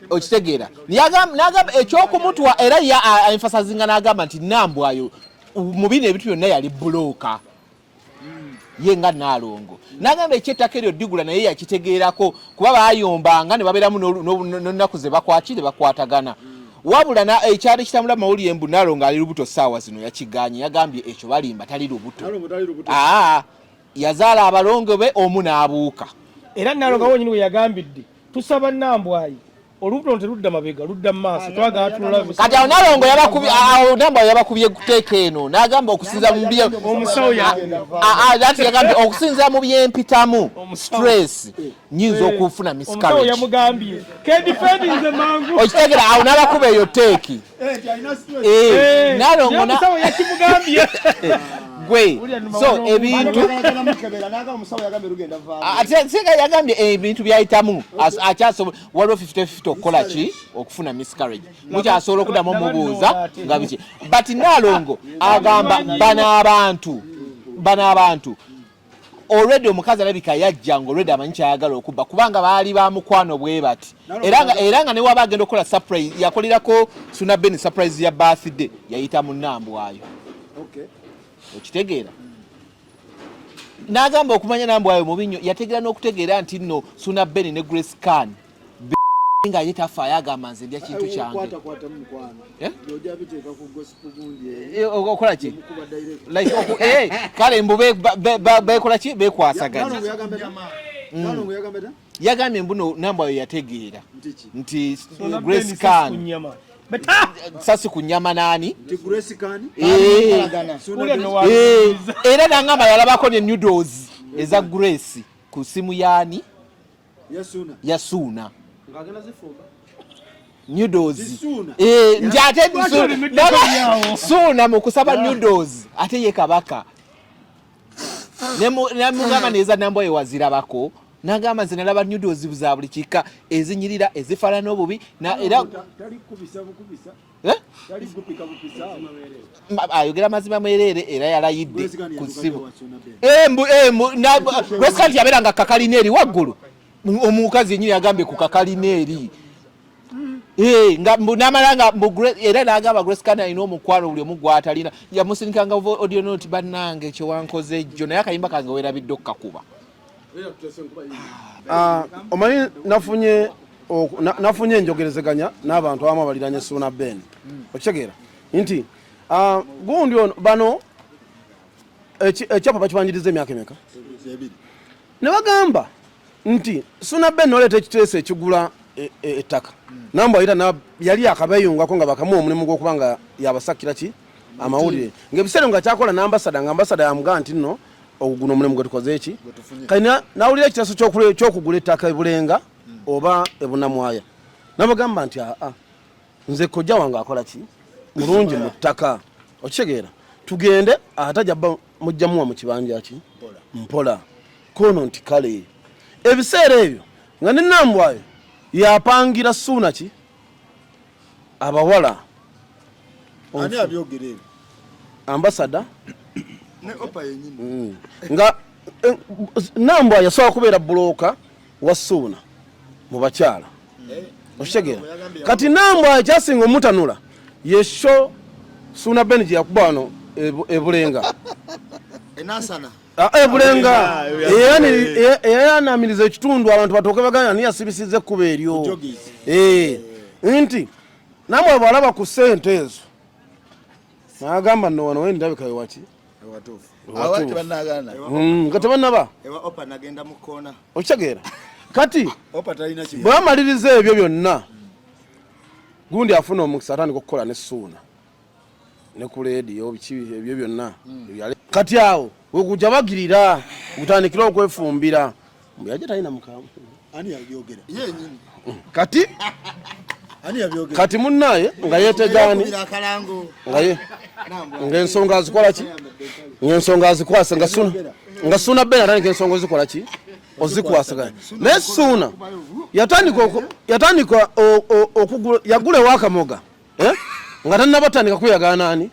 Okitegeera? N'agamba ekyokumutwa era ya emphasizinga n'agamba nti Nambwayo mu bino ebintu byonna yali bulooka ye nga Naalongo. N'agamba ekyettaka eryo ddigula naye yakitegeerako kuba bayombanga ne babeeramu n'ennaku ze bakwaki ne bakwatagana. Wabula ekyali kitambula mawulire mbu Naalongo ali lubuto ssaawa zino yakiganye, yagambye ekyo balimba, tali lubuto, yazaala abalongo be omu n'abuuka. Era Naalongo wonyini we yagambidde tusaba Nambwayi olubuto teludda mabega, ludda mu maaso, twagala tululabe. Kati awo Nalongo yabakubye, awo Nambwayo yabakubye kuteeka eno n'agamba okusinza mu bye omusawo ati yagambye okusinza mu byempitamu stress nyinza okufuna miscarriage. Yamugambye kedifendinze mangu. Okitegera? Awo n'abakuba eyo teeki Nalongo omusawo yakimugambye. Gwe so ebintu singa yagambye ebintu byayitamu akyasobola, waliwo 50-50 okukola ki, okufuna miscarriage, mukyasobola okuddamu omubuuza nga biki. But Nalongo agamba bano abantu already omukazi alabika yajja nga already amanyi kyayagala okubba, kubanga baali ba mukwano bwe bati, era nga newaba agenda okukola surprise, yakolerako Suna Ben surprise ya birthday, yayita mu Nambwayo. Okitegeera? N'agamba okumanya Nambwayo mubi nnyo, yategeera n'okutegeera nti nno Suna Ben ne Grace Khan nga ye tafaayo, agamba nze ndya kintu kyange. Okola ki, kale mbu bekola ki, bekwasaganya. Yagambye mbuno Nambwayo yategeera nti Grace Khan sasi ku nyama nani, era nangamba yalabako ne nudes eza Grace ku simu yani ya Suuna, nudes nti ate Suuna mu kusaba nudes ate ye kabaka. Nemugamba neza Nambwayo wazirabako, nagamba nze nalaba nudes za buli kika, ezinyirira, ezifaanana obubi na era Eh? Ayogera mazima mwereere era yalayidde ku ssimu. Eh, eh, Grace Khan yabeera nga kakalina eri waggulu, omukazi yenyini yagambye ku kakalina eri. Nga mbu namala nga mbu era n'agamba Grace Khan alina omukwano buli omu gw'atalina, yamusindikanga audio note, bannange kyewankoze ejjo, naye akayimba kange weerabidde okukakuba. Ah, omanyi nafunye enjogerezeganya n'abantu abamu abaliranye Suuna Ben, okitegeera nti gundi ono bano ekyapa bakibanjiriza emyaka emeka, ne bagamba nti Suuna Ben noleeta ekiteeso ekigula ettaka, Nambwa ayita yali akabeeyungako nga bakamuwa omulimu gw'okuba nga yabasakira ki amawulire, ng'ebiseera nga kyakola n'ambasada, nga ambasada yamugamba nti nno guno omulimu gwe tukoze eki. Kati nawulira ekiteeso ky'okugula ettaka e Bulenga oba e Bunamwaya, nabagamba nti aa, nze kojja wange akola ki mulungi mu ttaka, okitegeera, tugende ate ajja bba mujja muwa mu kibanja ki mpola kono nti kale ebiseera ebyo nga ne Nambwayo yapangira Suuna ki abawala. Ani abyogera ebyo? Ambasada ne Opa yenyini. Nga Nambwa yasobola kubeera bulooka wa Suuna mu bakyala, okitegeera. Kati Nambwa ekyasinga omutanula ye show Suuna Ben gye yakuba wano e Bulenga. Enasana. Ah, e Bulenga eyayanamiriza ekitundu abantu batooke baganya niye yasibisiza ekkubo eryo. Nti Nambwa bw'alaba ku ssente ezo n'agamba nno wano wendabika wewaki nga tebannaba, okitegeera. Kati bwe bamaliriza ebyo byonna, gundi afuna omukisa atandika okukola ne Suuna ne ku leediyo biki ebyo byonna. Kati awo wekujja bagirira gutandikira okwefumbira mbu yajja talina mukamu. Ani yabyogera? Kati Ani yabyogera? Kati munnaye nga yeetegaani nga ye ng'ensonga azikola ki, ng'ensonga azikwasa nga Suuna, nga Suuna Ben atandika ensonga ozikola ki, ozikwasaganya. Naye Suuna yatandika okugula, yagula ewakamoga, eh? Nga tannabatandika kweyagana ani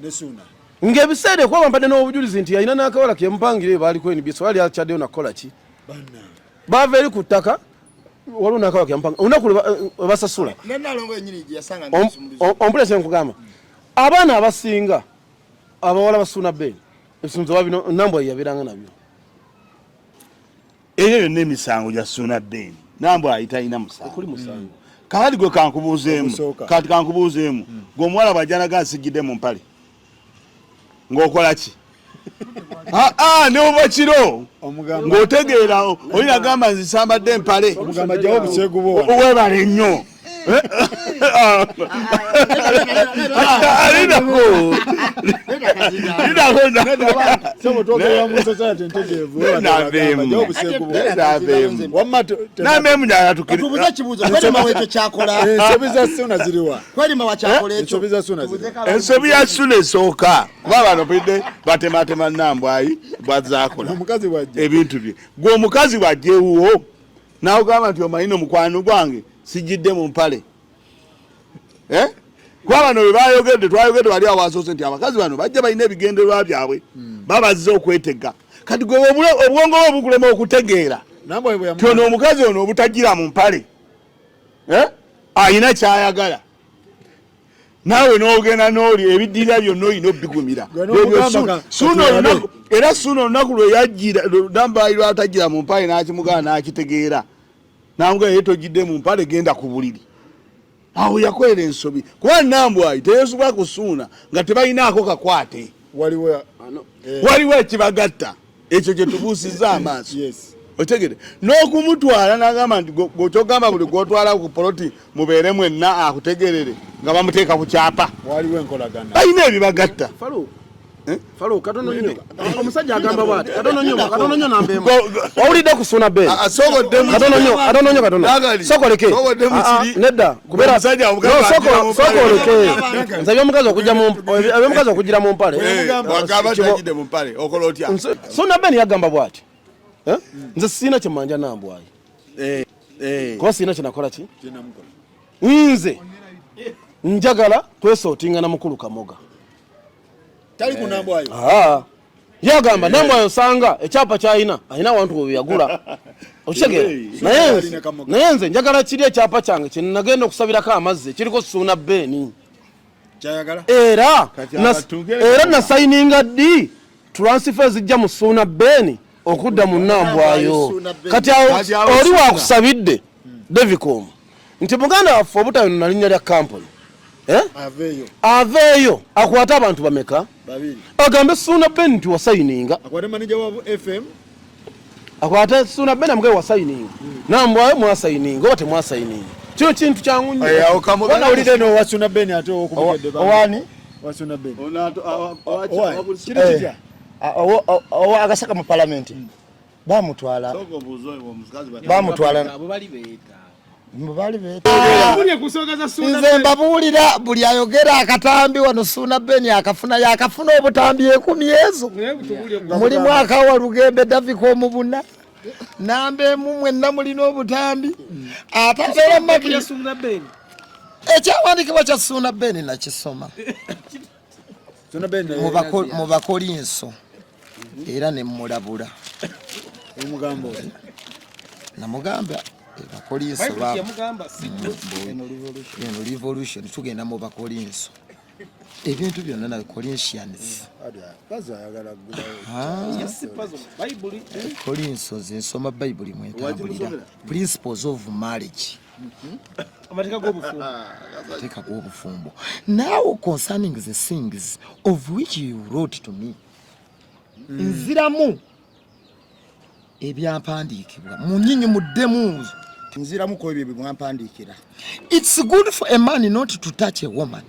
Ne Suuna. Ng'ebiseera ekuba bampadde n'obujulizi nti yalina n'akawala kemupangira eyo baaliko NBS, yali akyaddeyo nakukola ki, baava eri ku ttaka, waliwo n'akawala kemupangira olunaku lwe basasula. Ompulira kyenkugamba, abaana abasinga abawala ba Suuna Ben ebisunzo babino Nambwa yabeeranga nabyo. Eyo yonna emisango gya Suuna Ben, Nambwa ayitalina musango. Okuli musango. Kakati gwe kankubuuzeemu, Ogusooka. Kati kankubuuzeemu, gwe omuwala bw'ajja naga nsigidde mu mpale ng'okola ki? Aa, ne oba kiro ng'otegeera oli nagamba nze sambadde empale, Omugamba jjawo obuseegu bwo wano. Weebale nnyo. Alinako linako. Sebo twogerera mu society ntegeevu. Naveemu. Jjawo obuseegu bwo. Naveemu. Wamma Nameemu Tubuze ekibuuzo, Kwerima wekyo kyakola. Ensobi za Suuna ziriwa? Kwerima wakyakola ekyo. Ensobi za Suuna ziriwa? Ensobi ya Suuna esooka kuba bano pidde batematema Nambwayi bwazaakola Omukazi bwajja. ebintu bye. Gwe omukazi bwajja ewuwo n'agamba nti omanyi no mukwano gwange sijjidde mu mpale, Eh? Kuba bano bwe bayogedde, twayogedde wali awasoose nti abakazi bano bajja balina ebigendererwa byabwe, babazze okwetega. Kati gwe obwongo bwo bukulema okutegeera Nambwa bwe ti ono omukazi ono obutagira mu mpale, eh? Ayina kyayagala, naawe n'ogenda n'oli ebiddirira byonna olina obigumira. Gwe n'omugamba Suuna kati era Suuna olunaku lwe yajjira Nambwayi lwatagira mu mpale n'akimugamba n'akitegeera, n'amugamba ye tojjidde mu mpale, genda ku buliri. Awo yakolera ensobi kuba Nambwayi teyeesubwa ku Suuna nga tebalinaako kakwate. Waliwo Waliwo ekibagatta, ekyo kye tubuusizza amaaso. Otegere n'okumutwala n'agamba nti gwokyogamba buli gwotwala ku poloti mubeere mwenna akutegerere nga bamuteeka ku kyapa. Waliwo enkolagana. Balina ebibagatta. Farouk, Falo katono nnyo. Omusajja agamba bw'ati katono nnyo katono nnyo namba emu. Wawulidde ku Ssuuna Ben? Katono nnyo katono nnyo katono. Sooka oleke. Nedda kubeera no sooka sooka oleke. Nze eby'omukazi okujja mu eby'omukazi okugira mu mpale. Wagamba tagidde mu mpale okola otya? Ssuuna Ben yagamba bw'ati. Nze sirina kye mmanja Nambwayo. Kuba sirina kye nakola ki? Nze njagala kwesootinga na mukulu Kamoga. Tali ku Nambwayo. Yagamba Nambwayo osanga ekyapa kyalina alina awantu we yagula. Okitegeera? Naye nze njagala kiri ekyapa kyange kye nagenda okusabirako amazzi ekiriko Ssuuna Ben. Kyayagala? Era era nasayininga ddi transfer zijja mu Ssuuna Ben okudda mu Nambwayo. Kati awo oli wakusabidde Devicom nti muganda waffe obutayonona linnya lya kampuni. Aveeyo akwate abantu bameka agambe Ssuuna Ben nti wasayininga, akwate manager wa FM, akwate Ssuuna Ben amugabe wasayininga, Nambwayo mwasayininga oba temwasayininga. Kino kintu kyangu nnyo. Wanawulire no wa Ssuuna Ben ate owokumugedde owani wa Ssuuna Ben kiri kitya owa agasaka mu palamenti bamutwala bamutwala nze mbabuulira buli ayogera akatambi wano Ssuuna Ben akafuna yakafuna obutambi 10 ezo mulimu akawa Lugembe Davika omubuna namba emu mwenna mulina obutambi atabeera maki ekyawandiikibwa kya Ssuuna Ben nakisoma mu Bakolinso era ne mmulabula namugamba Bakolinso eno revolution tugenda mu Bakolinso ebintu byonna na Corinthians Kolinso nsoma Bayibuli mwentambulira principles of marriage amateeka g'obufumbo. Now concerning the things of which you wrote to me, nziramu ebyampandiikibwa munyinyi muddemu nziramu ku ebyo byemwampandiikira. It's good for a man not to touch a woman.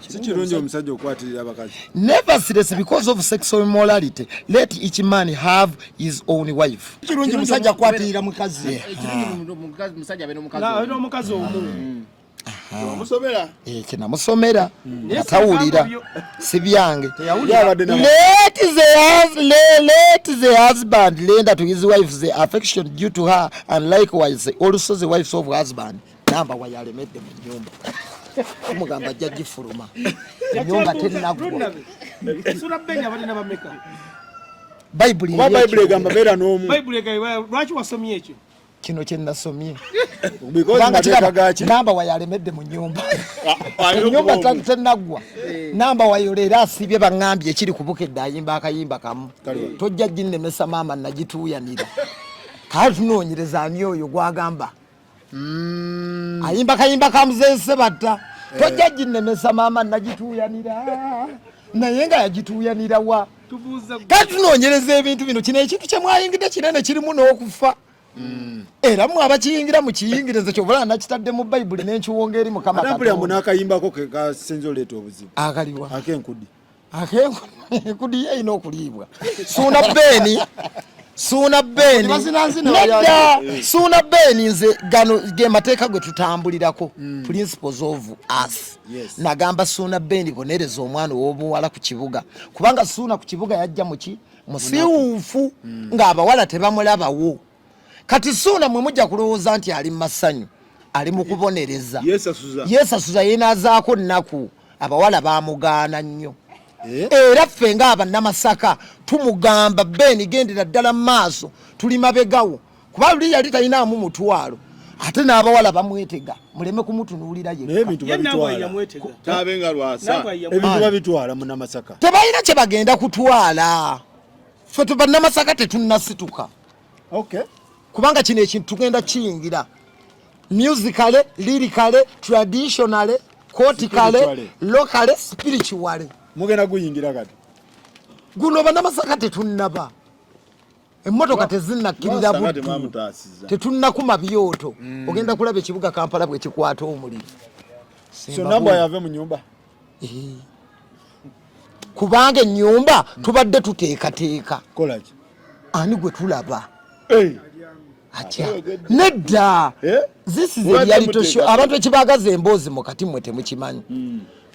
Si kirungi omusajja okukwatirira abakazi. Nevertheless, because of sexual immorality, let each man have his own wife. Kirungi musajja akwatirira mukazi. Musajja abe n'omukazi omu. Omusomera. Kyenamusomera atawulira si byange. Let the husband lend to his wife the affection due to her, and likewise also the wives of husband. Namba wayalemedde mu nnyumba omugamba ajja gifuluma ennyumba tennaggwa. Ssuuna Ben abalina bameka? Bayibuli Bayibuli egamba beera n'omu. Bayibuli egamba lwaki wasomye ekyo? Kino kye nasomye. Kubanga namba wayalemedde mu nnyumba. Ennyumba tennaggwa. Namba wayola era asibye baŋŋambye ekiri ku Bukedde ayimba akayimba kamu. Tojja ginnemesa maama nagituuyanira. Kale tunoonyereza ani oyo gw'agamba. Ayimba kayimba ka Muzeeyi Ssebatta. Tojja ginnemesa maama nagituuyanira. Naye nga yagituuyanira wa? Kale tunoonyereza ebintu bino. Kino ekintu kye mwayingidde kinene kirimu n'okufa. Era mwe abakiyingira mukiyingire nze kyova nakitadde mu Bayibuli n'enkiwonga eri Mukama Katonda. N'akayimbako ke kasinze oleeta obuzibu. Akaliwa. Ak'enkudi. Ak'enkudi ye erina okuliibwa. Ssuuna Ben. Ssuuna Ben. Nedda. Ssuuna Ben nze gano ge mateeka gwe tutambulirako. Principles of us. Nagamba Ssuuna Ben bonereza omwana ow'obuwala ku kibuga. Kubanga Ssuuna ku kibuga yajja muki? Musiwuufu ng'abawala tebamulabawo. Kati Ssuuna mwe mujja kulowooza nti ali mu masanyu, ali mu kubonereza. Yeesasuza yeenaazaako nnaku, abawala baamugaana nnyo. Era ffe ng'abannamasaka tumugamba Ben gendera ddala mu maaso, tuli mabegawo. Kuba luli yali talinaamu mutwalo, ate n'abawala bamwetega, muleme kumutunuulira yekka. Ebintu babitwala munnamasaka. Tebalina kye bagenda kutwala. Ffe bannamasaka tetunnasituka. Kubanga kino ekintu tugenda kiyingira musically, lyrically, traditionally, cortically, locally, spiritually. Mugenda guyingira kati. Guno bannamasaka tetunnaba. Emmotoka tezinnakkirira buddu. Tetunnakuma byoto. Ogenda kulaba ekibuga Kampala bwe kikwata omuliro. So Nambwayo ave mu nnyumba. Kubanga ennyumba tubadde tuteekateeka. Kolaki? Ani gwe tulaba? Atya? Nedda. Eh? This is a Mubadde reality show. muteekateeka. Abantu ekibaagaza emboozi mukati mmwe temukimanyi.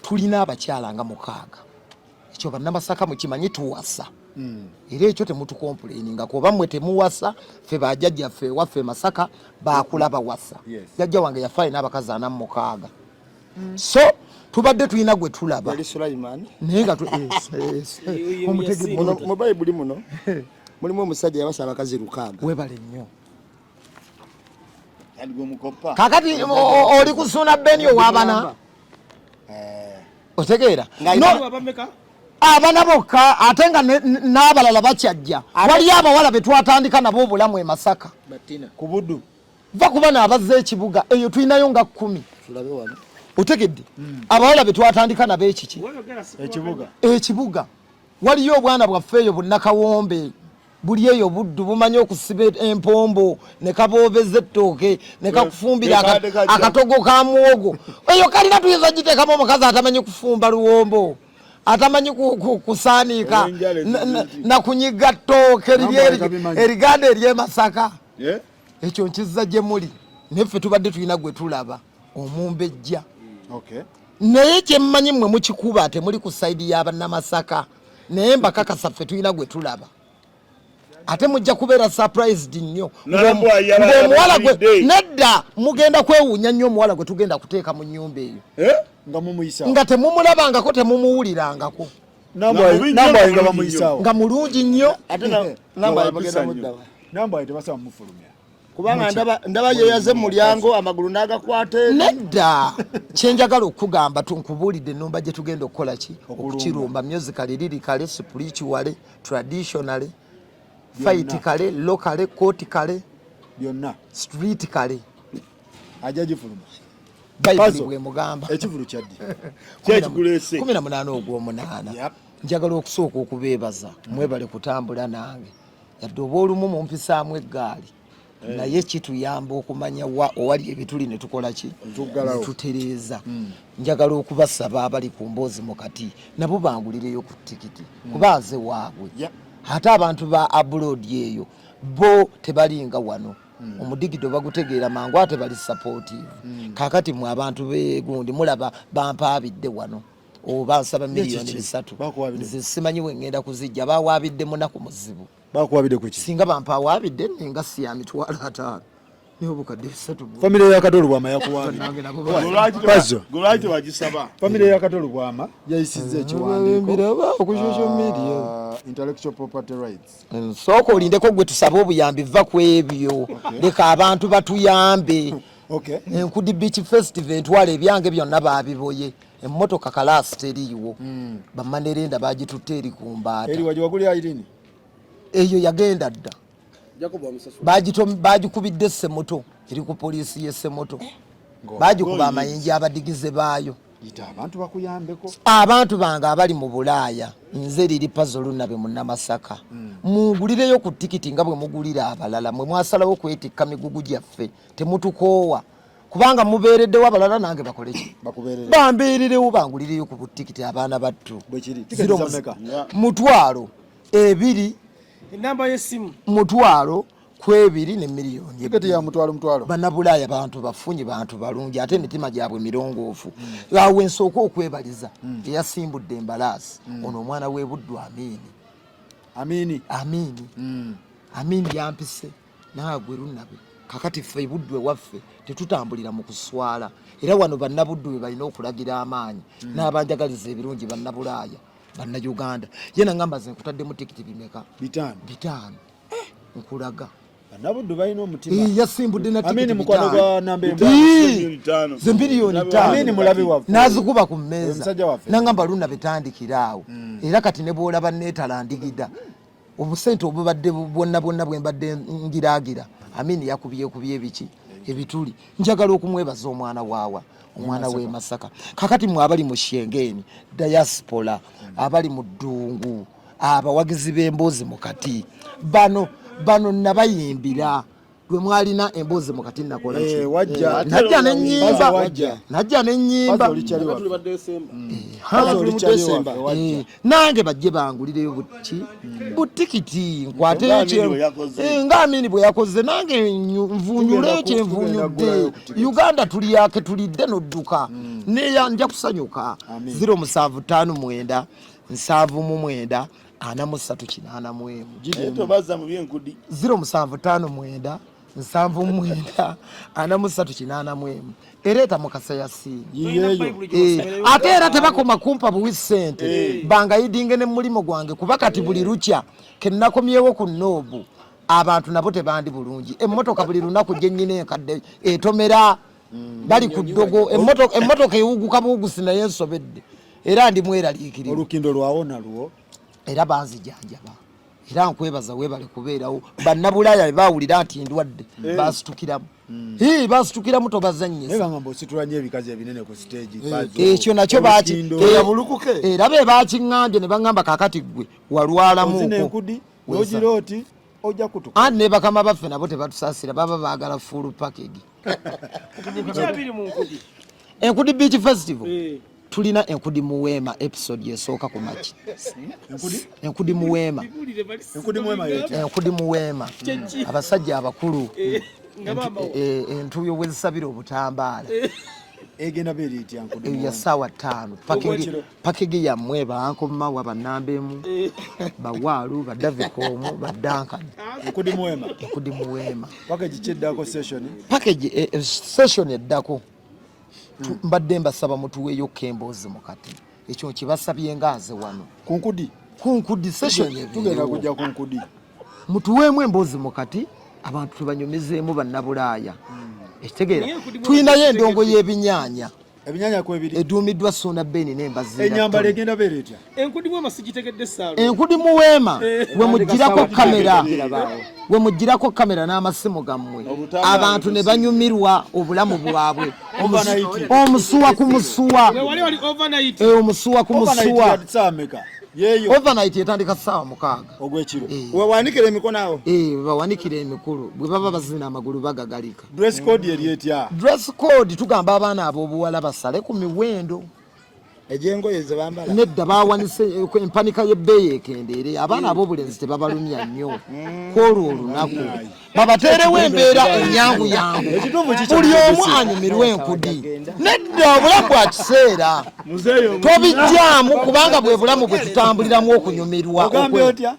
Tulina abakyala nga 6. Ekyo bannamasaka mukimanyi, tuwasa. Era ekyo temutukompuleyininga oba mmwe temuwasa, ffe bajjajjaffe ewaffe Masaka baakula bawasa. Jjajja wange yafa alina abakazi 46. So tubadde tulina gwe tulaba. Yali Sulaiman. Naye nga omutege Muno mu Bayibuli muno mulimu omusajja yawasa abakazi 6. Webale nnyo. Kati gwe mukopa. Kakati oli kusuuna Beni ow'abana. Otegeera? No, abana bokka ate nga n'abalala bakyajja. Waliyo abawala be twatandika nabo obulamu e Masaka. Ku Buddu. Va ku bano abazze ekibuga, eyo tulinayo nga 10. Tulabe wano. Otegedde? Abawala be twatandika nabo ekiki? Ekibuga. Ekibuga. Waliyo obwana bwaffe eyo bunnakawombe. Buli eyo Buddu bumanyi okusiba empombo ne kaboobeza ettooke ne kakufumbira akatogo ka muwogo. Eyo kalina tuyinza giteekamu omukazi atamanyi kufumba luwombo, atamanyi kusaaniika Enjala na kunyiga ttooke liri Nambwa tabimanyi. eriganda ery'e Masaka. Eh? Ekyo nkizza gye muli. Naye ffe tubadde tulina gwe tulaba omumbejja. Naye kye mmanyi mmwe mukikuba temuli ku sayidi y'abannamasaka, naye mbakakasa ffe tulina gwe tulaba. Ate mujja kubeera surprised nnyo. Nambwa yaba Ng'omuwala gwe yabadde. nedda, mugenda kwewuunya nnyo omuwala gwe tugenda kuteeka mu nnyumba eyo. Eh? Nga mumuyisa. Nga temumulabangako, temumuwulirangako. Nambwa Nga mubi nnyo, Nambwa nga nga mulungi bamuyisaawo. Nga mulungi nnyo. Ate namba Nga bagenda wapisa nnyo. muddawa. Nambwa tebasaba mufulumya. Kubanga ndaba yeyaze mu mulyango amagulu n'agakwata eri. Nedda, kye njagala okugamba nkubuulidde ennumba gye tugenda okukola ki? Okukirumba musically, lyrically, spiritually, traditionally, fightically, locally, courtically, Byonna. streetcally. Ajja gifuluma. Bayibuli Puzzle. bw'emugamba. Ekivulu kya ddi? Kyekikuleese. 18 ogw'omunaana. Yep. Njagala okusooka okubeebaza, mwebale kutambula nange. Yadde oba olumu mumpisaamu eggaali. Naye kituyamba okumanya wa owali ebituli ne tukola ki? Tuggalawo. Ne tutereeza. Njagala okubasaba abali ku mboozi mu kati nabo bangulireyo ku tikiti kuba nze waabwe. Ate abantu ba abroad eyo bo tebalinga wano. Omudigido bagutegeera mangu ate bali supportive. Kaakati mwe abantu b'egundi mulaba bampaabidde wano. Oba nsaba miliyoni 3. Bakuwaabidde. Nze simanyi we ŋŋenda kuzijja, bawaabidde munaku muzibu. Bakuwaabidde ku ki? Singa bampawaabidde nninga si ya 50,000. Naye obukadde 3 Famire ya Kato Lubwama yakuwaabidde. Nange nabo Puzzle. Gwe lwaki tewagisaba? Famire ya Kato Lubwama yayisizza ekiwandiiko. Mbiraba ku social media. Intellectual property rights. Sooka olindeko gwe tusabe obuyambi, va ku ebyo. Leka abantu batuyambe. Enkudi Beach Festival entwala ebyange byonna baabiboye. Emmotoka kalaasi teriiwo. Bamanerenda bagitutte eri ku mbaata. Eri wagiwa guli Irene? Eyo yagenda dda. Bagikubidde Ssemoto, eri ku poliisi y'e Ssemoto. Bagikuba amayinja abadigize baayo. Yita abantu bakuyambeko. Abantu bange abali mu Bulaaya, nze Lili Pazo Lunabe Munnamasaka. Mungulireyo ku tikiti nga bwe mugulira abalala. Mwe mwasalawo kwetikka migugu gyaffe, temutukoowa. Kubanga mubeereddewo abalala nange bakole ki? Bakubeererewo. Bambeererewo, bangulireyo ku butikiti abaana battu. Bwe kiri. Zero Tiketi za mmeka? 20,000. Enamba y'essimu. 20,000 ne miliyoni Tiketi ya mutwalo mutwalo. Bannabulaaya bantu bafunyi, bantu balungi, ate emitima gyabwe mirongoofu. Awo ensooka okwebaliza eyasimbudde embalaasi. Ono omwana w'e Buddu Amini. Amini. Amini. Amini yampise naagwe Lunabe. Kakati ffe Buddu ewaffe tetutambulira mu kuswala. Era wano bannabuddu be balina okulagira amaanyi. N'abanjagaliza ebirungi bannabulaaya, bannayuganda. Ye nangamba nze nkutaddemu tikiti bimeka? 5. 5. Nkulaga. Bannabuddu balina omutima. Yasimbudde na Amini tikiti mukwano bitaano. gwa namba emu. Ze miliyoni ttaano. Amini mulabe waffe. N'azikuba ku mmeeza. Omusajja waffe. Nangamba Lunabe tandikira awo. Era kati ne bw'olaba neetala ndigida. Obusente obubadde bwonna bwonna bwe mbadde ngiraagira. Amini yakubyekubye ebiki? Ebituli. Njagala okumwebaza omwana waawa. Omwana w'e Masaka. Kakati mwe abali mu Shengeni, diaspora, abali mu ddungu, abawagizi b'emboozi mu kati. Bano nabayimbira. Lwe mwalina emboozi mu kati nakola ki? Eh, wajja. Eh, najja nenyimba Pazo wajja. Najja nenyimba. Pazo oli kyali waffe. Pazo oli kyali waffe, wajja. Eh, nange bajje bangulireyo buki butikiti nkwateyo Nga Amini bwe yakoze. Nga Amini bwe yakoze nange nvunyuleyo Tugenda kyenvunyudde. kugulayo ku tikiti. Uganda tuliyake tulidde nodduka neya nja kusanyuka. 0759 79 43 81. Naye tobazza mu byenkudi. 0759 79 43 81 ereeta Mukasa Yasiini. Yiyeeyo. Eh, ate era tebakoma kumpa buwi ssente, bangayidinge ne mulimu gwange, kuba kati buli lukya kenakomyewo ku noobu abantu nabo tebandi bulungi. Emmotoka buli lunaku gye nnyina enkadde etomera bali ku ddogo, emmotoka ewuguka buwugusi naye nsobedde era ndi mweraliikirivu. Olukindo lwawo nalwo. Era banzijanjaba, era nkwebaza weebale kubeerawo. Bannabulaaya bwe baawulira nti ndwadde basitukiramu. Hii, basitukiramu, tobazannyisa. Naye bangamba ositula nnyo ebikazi ebinene ku stage, Pazo. Ekyo nakyo baki Olukindo. Era be bakiŋŋambye ne baŋŋamba kakati ggwe Ozina walwalamuko enkudi nogira oti ojja kutuka. Anti ne bakama baffe nabo tebatusaasira, baba baagala full package. Kyabiri mu nkudi. Enkudi Beach Festival. Eh. Tulina Enkudi Muweema episode esooka ku maki. Enkudi Muweema. Bibuulire bali. Enkudi Muweema yetya? Enkudi Muweema, abasajja abakulu Nga bambawo. Entuuyo bwe zisabira obutambaala. Egenda beera etya nkudi Eyo ya muweema? ssaawa 5. Ogw'ekiro. Package yammwe bankomawa bannamba emu, bawaalu badavikomu badankani. Enkudi Muweema. Enkudi Muweema. Package kyeddako session. Package session eddako mbadde mbasaba mutuweeyo emboozi mukati, ekyo nkibasabye nga nze wano. Ku nkudi. Ku nkudi session Tugenda ebeerewo. kujja ku nkudi. Mutuweemu emboozi mukati, abantu tubanyumizeemu bannabulaaya, ekitegeera. Naye Enkudi Tulinayo endongo y'ebinyaanya. Ebinyaanya kwebiri. Eduumiddwa Suuna Beni n'embaziira. Enyambala egenda beera etya? Enkudi Muweema sigitegedde saalo. Enkudi Muweema we mugirako kamera, we mugirako kamera n'amasimu gammwe, abantu ne banyumirwa obulamu bwabwe. Overnight. Omusuwa ku musuwa. We wali wali overnight. Eh, omusuwa ku Overnight musuwa. ya ssaawa mmeka? Yeeyo. Overnight etandika ssaawa 6. Ogw'ekiro. Wewanikira emikono awo. Eh, bawanikira emikulu bwe baba bazina amagulu bagagalika. Dress code eri etya? Dress code tugamba abaana ab'obuwala basale ku miwendo Egyengoye ze bambala. Nedda, bawanise empanika y'ebbeeyi ekendeere, abaana ab'obulenzi tebabalumya nnyo kwolwo olunaku, babateerewo embeera enyangu yangu, buli omu anyumirwe enkudi. Nedda, obulamu bwa kiseera, tobijjaamu kubanga bwe bulamu bwe tutambuliramu okunyumirwa. Ogambye otya?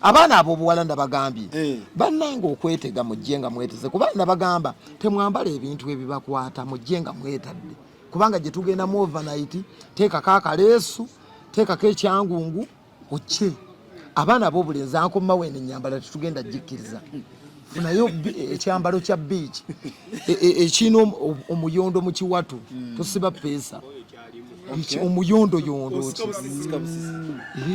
Abaana ab'obuwala ndabagambye, Eh. bannange okwetega mujje nga mweteze, kubanga nabagamba temwambala ebintu ebibakwata, mujje nga mwetadde, kubanga gye tugenda mu overnight teekako akaleesu, teekako ekyangungu okye. Abaana ab'obulenzi ankomawo eno ennyambala tetugenda gikkiriza. Funayo ekyambalo kya beach ekirina omuyondo mu kiwatu, tosiba peesa. Omuyondoyondo ki?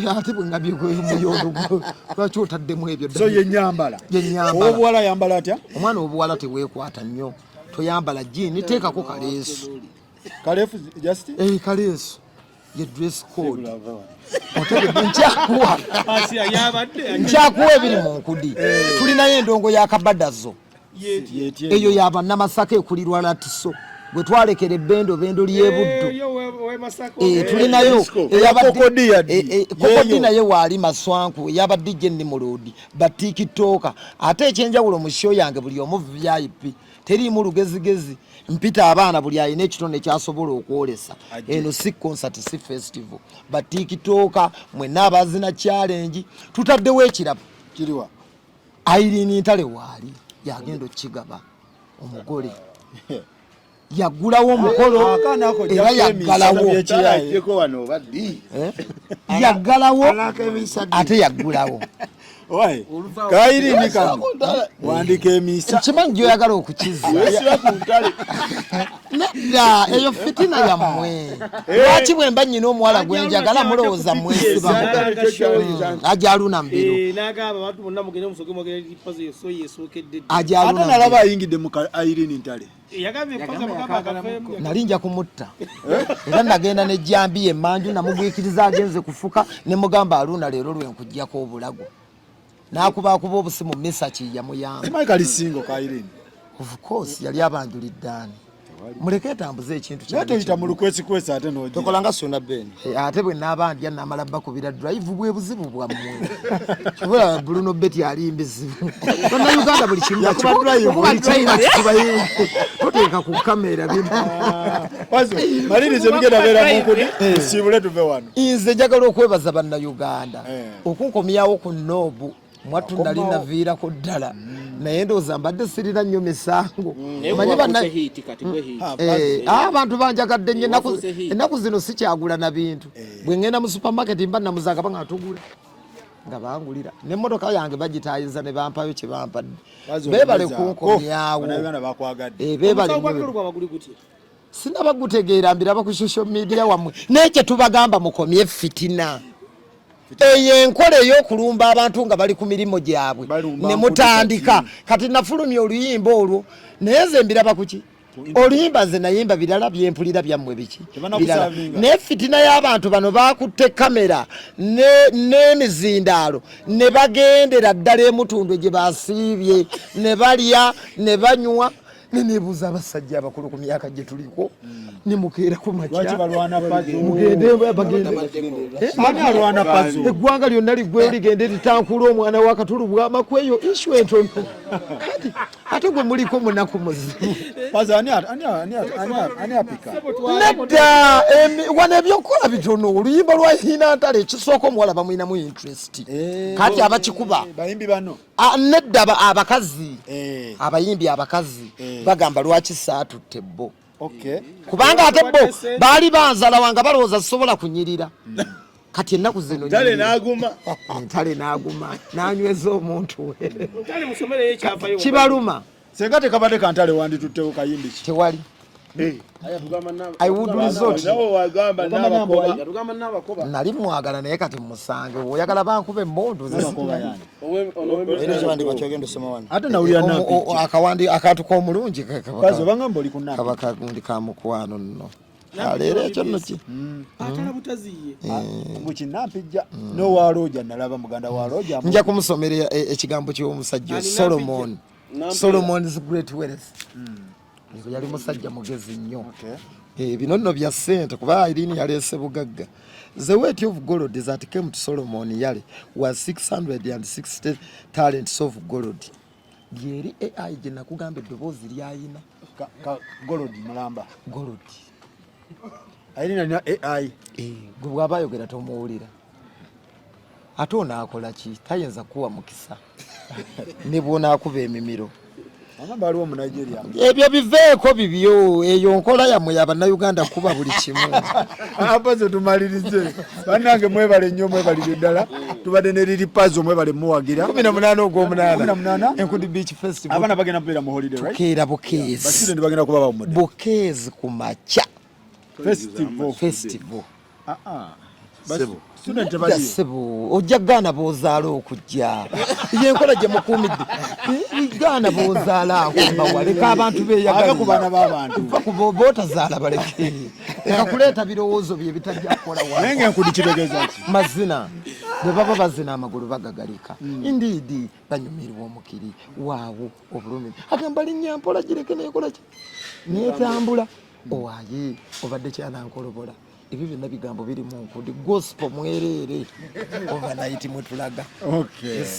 Ate bwe ngambye omuyondo lwaki otaddemu ebyo? So yenyambala. Yenyambala. Owobuwala yambala atya? Omwana obuwala teweekwata nnyo, toyambala jiini, teekako kaleesu. Kaleefu just. Eh, kaleesu ye dress code. Otegedde? Nkyakuwa. Asiya yabadde. Nkyakuwa ebiri mu nkudi. Tulinayo endongo ya kabadazo. Yetya? Eyo yabannamasaka ekulirwa Latiso gwe twalekera ebbendo bendo ly'ebuddu. Yo we Masaka. Eh, tulinayo Eya Kokodi yaddi. Kokodi Yeeyo. naye waali maswanku eyaba DJ Nimrod batikitoka. Ate ekyenjawulo mu show yange buli omu VIP, teriimu lugezigezi, mpita abaana buli alina ekitone kyasobola okwolesa. Eno si concert, si festival. Batikitoka mwenna abazina challenge, tutaddewo ekirabo. Kiriwa? Irene Ntale waali yagenda okukigaba, omugole yaggulawo omukolo. Akaana ako Era ojjako yaggalawo. emisa by'ekiyaye. Ajjeko wano oba ddi? Eh? Yaggalawo Alako emisa ddi? ate yaggulawo. Owaye. Kayirini kano. Wandika emisa. Nkimanyi gyoyagala okukiza. Weesiba ku ntale. Nedda, eyo fitina yammwe. Lwaki bwe mba nnyina omuwala gwe njagala mulowooza mwesibamu? Ajaluna mbiru. Eh, n'agamba abantu bonna mugende musoke mwogere pazo yeso yesookedde dda. Ate Ajaluna nalaba mbiru. ayingidde mu Irene Ntale. Yagambye pazo mugamba akafeemu. Nali nja kumutta era nagenda nejjambiya emmanju namugwikiriza agenze kufuka ne mugamba, Aluna, leero lwe nkuggyako obulago. N'akubakuba obusimu Misaki yamuyamba. Simanyi kali single ka Irene. Of course yali abanjulidde ani. Muleke etambuze ekintu kyange. Toyita mu lukwesikwesi ate n'ogira. Tokola nga Suna Ben. Eh, ate bwe naaba ndya namala bakubira drive bwe buzibu bwammwe. Kibula Bruno Betty ali mbizibu. Bannayuganda buli kimu bakikuba toteeka ku kamera bino. Pazo, maliriza ebigenda beera mu nkudi, tusiibule tuve wano. Nze njagala okwebaza Bannayuganda okunkomyawo ku noobu. Mwattu nali naviirako ddala naye ndowooza mbadde sirina nnyo misango. Omanyi banna abantu banjagadde nnyo ennaku zino sikyagula na bintu. Bwe ŋŋenda mu supermarket mba namuzaga banga tugula nga bangulira n'emmotoka yange bagitaayiza ne bampayo kye bampadde. Beebale kunkomyawo. Beebale nnyo. Sinaba gutegeera mbiraba ku social media wammwe naye kye tubagamba mukomye fitina. Eyo enkola ey'okulumba abantu nga bali ku mirimu gyabwe ne mutandika. Kati nafulumya oluyimba olwo naye nze mbiraba kuki oluyimba nze nayimba birala byempulira byammwe biki birala naye fitina y'abantu bano bakutte kamera n'emizindaalo ne bagendera ddala emutundwe gye basiibye ne balya ne banywa nenebuuza abasajja abakulu ku myaka gye tuliko nemukeera ku makyaeggwanga lyonna liggweyo ligende litankula omwana wa Katulu bwamakweyo ishu entono kati ate gwe muliko munaku muzibu nedda wano ebyokukola bitono oluyimba lwa Hina Ntale ekisooka omuwala bamulinamu interest kati abakikuba nedda abakazi abayimbi abakazi bagamba lwaki saatutte bo kubanga ate bo baali banzala wanga balowooza sisobola kunyirira. Kati ennaku zino Ntale n'aguma. Ntale n'aguma n'anyweza omuntu we. Kibaluma. Senga tekabadde kantale wandituttewo kayimbi ki? Tewali. I would resort. Nali mwagala naye kati musange oyagala bankuba emmundu. Akawandi akantu k'omulungi kaba kagundi ka mukwano nno. Leero ekyo nno ki? Mukinnampijja n'owalooja nalaba muganda wa looja. Nja kumusomera ekigambo ky'omusajja Solomon. Solomon's great wealth. Yali musajja mugezi nnyo. Bino nno bya ssente kuba Irene yaleese bugagga. The weight of gold that came to Solomon yale was 660 talents of gold. Lyeri AI gye nakugamba eddoboozi lyayina. Gold mulamba. Gold. Irene alina AI. Gwe bw'aba ayogera tomuwulira. Ate onaakola ki? Tayinza kuwa mukisa. Ne bw'onaakuba emimiro. Ebyo biveeko bibyo, eyo nkola yammwe ya Bannayuganda kuba buli kimu. Pazo tumalirize. Bannange mwebale nnyo, mwebalire ddala. Tubadde ne Lili Pazo, mwebale muwagira. 18 ogw'omunaana. Enkundi Beach Festival. Abaana bagenda kubeera mu holiday, right? Tukeera bukeezi. Ba student bagenda kuba bawummudde. Bukeezi ku makya. Festival. Festival. Sebo. Ojja gaana b'ozaala okujja. Ye enkola gye mukuumidde. Gaana b'ozaala akumbawa. Leka abantu beeyagale. Ave ku baana b'abantu. Va ku b'otazaala baleke. Leka kuleeta birowoozo bye bitajja kukola wano. Naye ng'enkudi kitegeeza ki? Mazina. Bwe baba bazina amagulu bagagalika. Indeed banyumirwa omukiri waawo obulumi. Agamba linnya mpola gireke neekola ki? Neetambula. Owaye obadde kyanankolobola. Ebyo byonna bigambo biri mu nkudi. Gospel mwereere. Overnight mwe tulaga. Okay.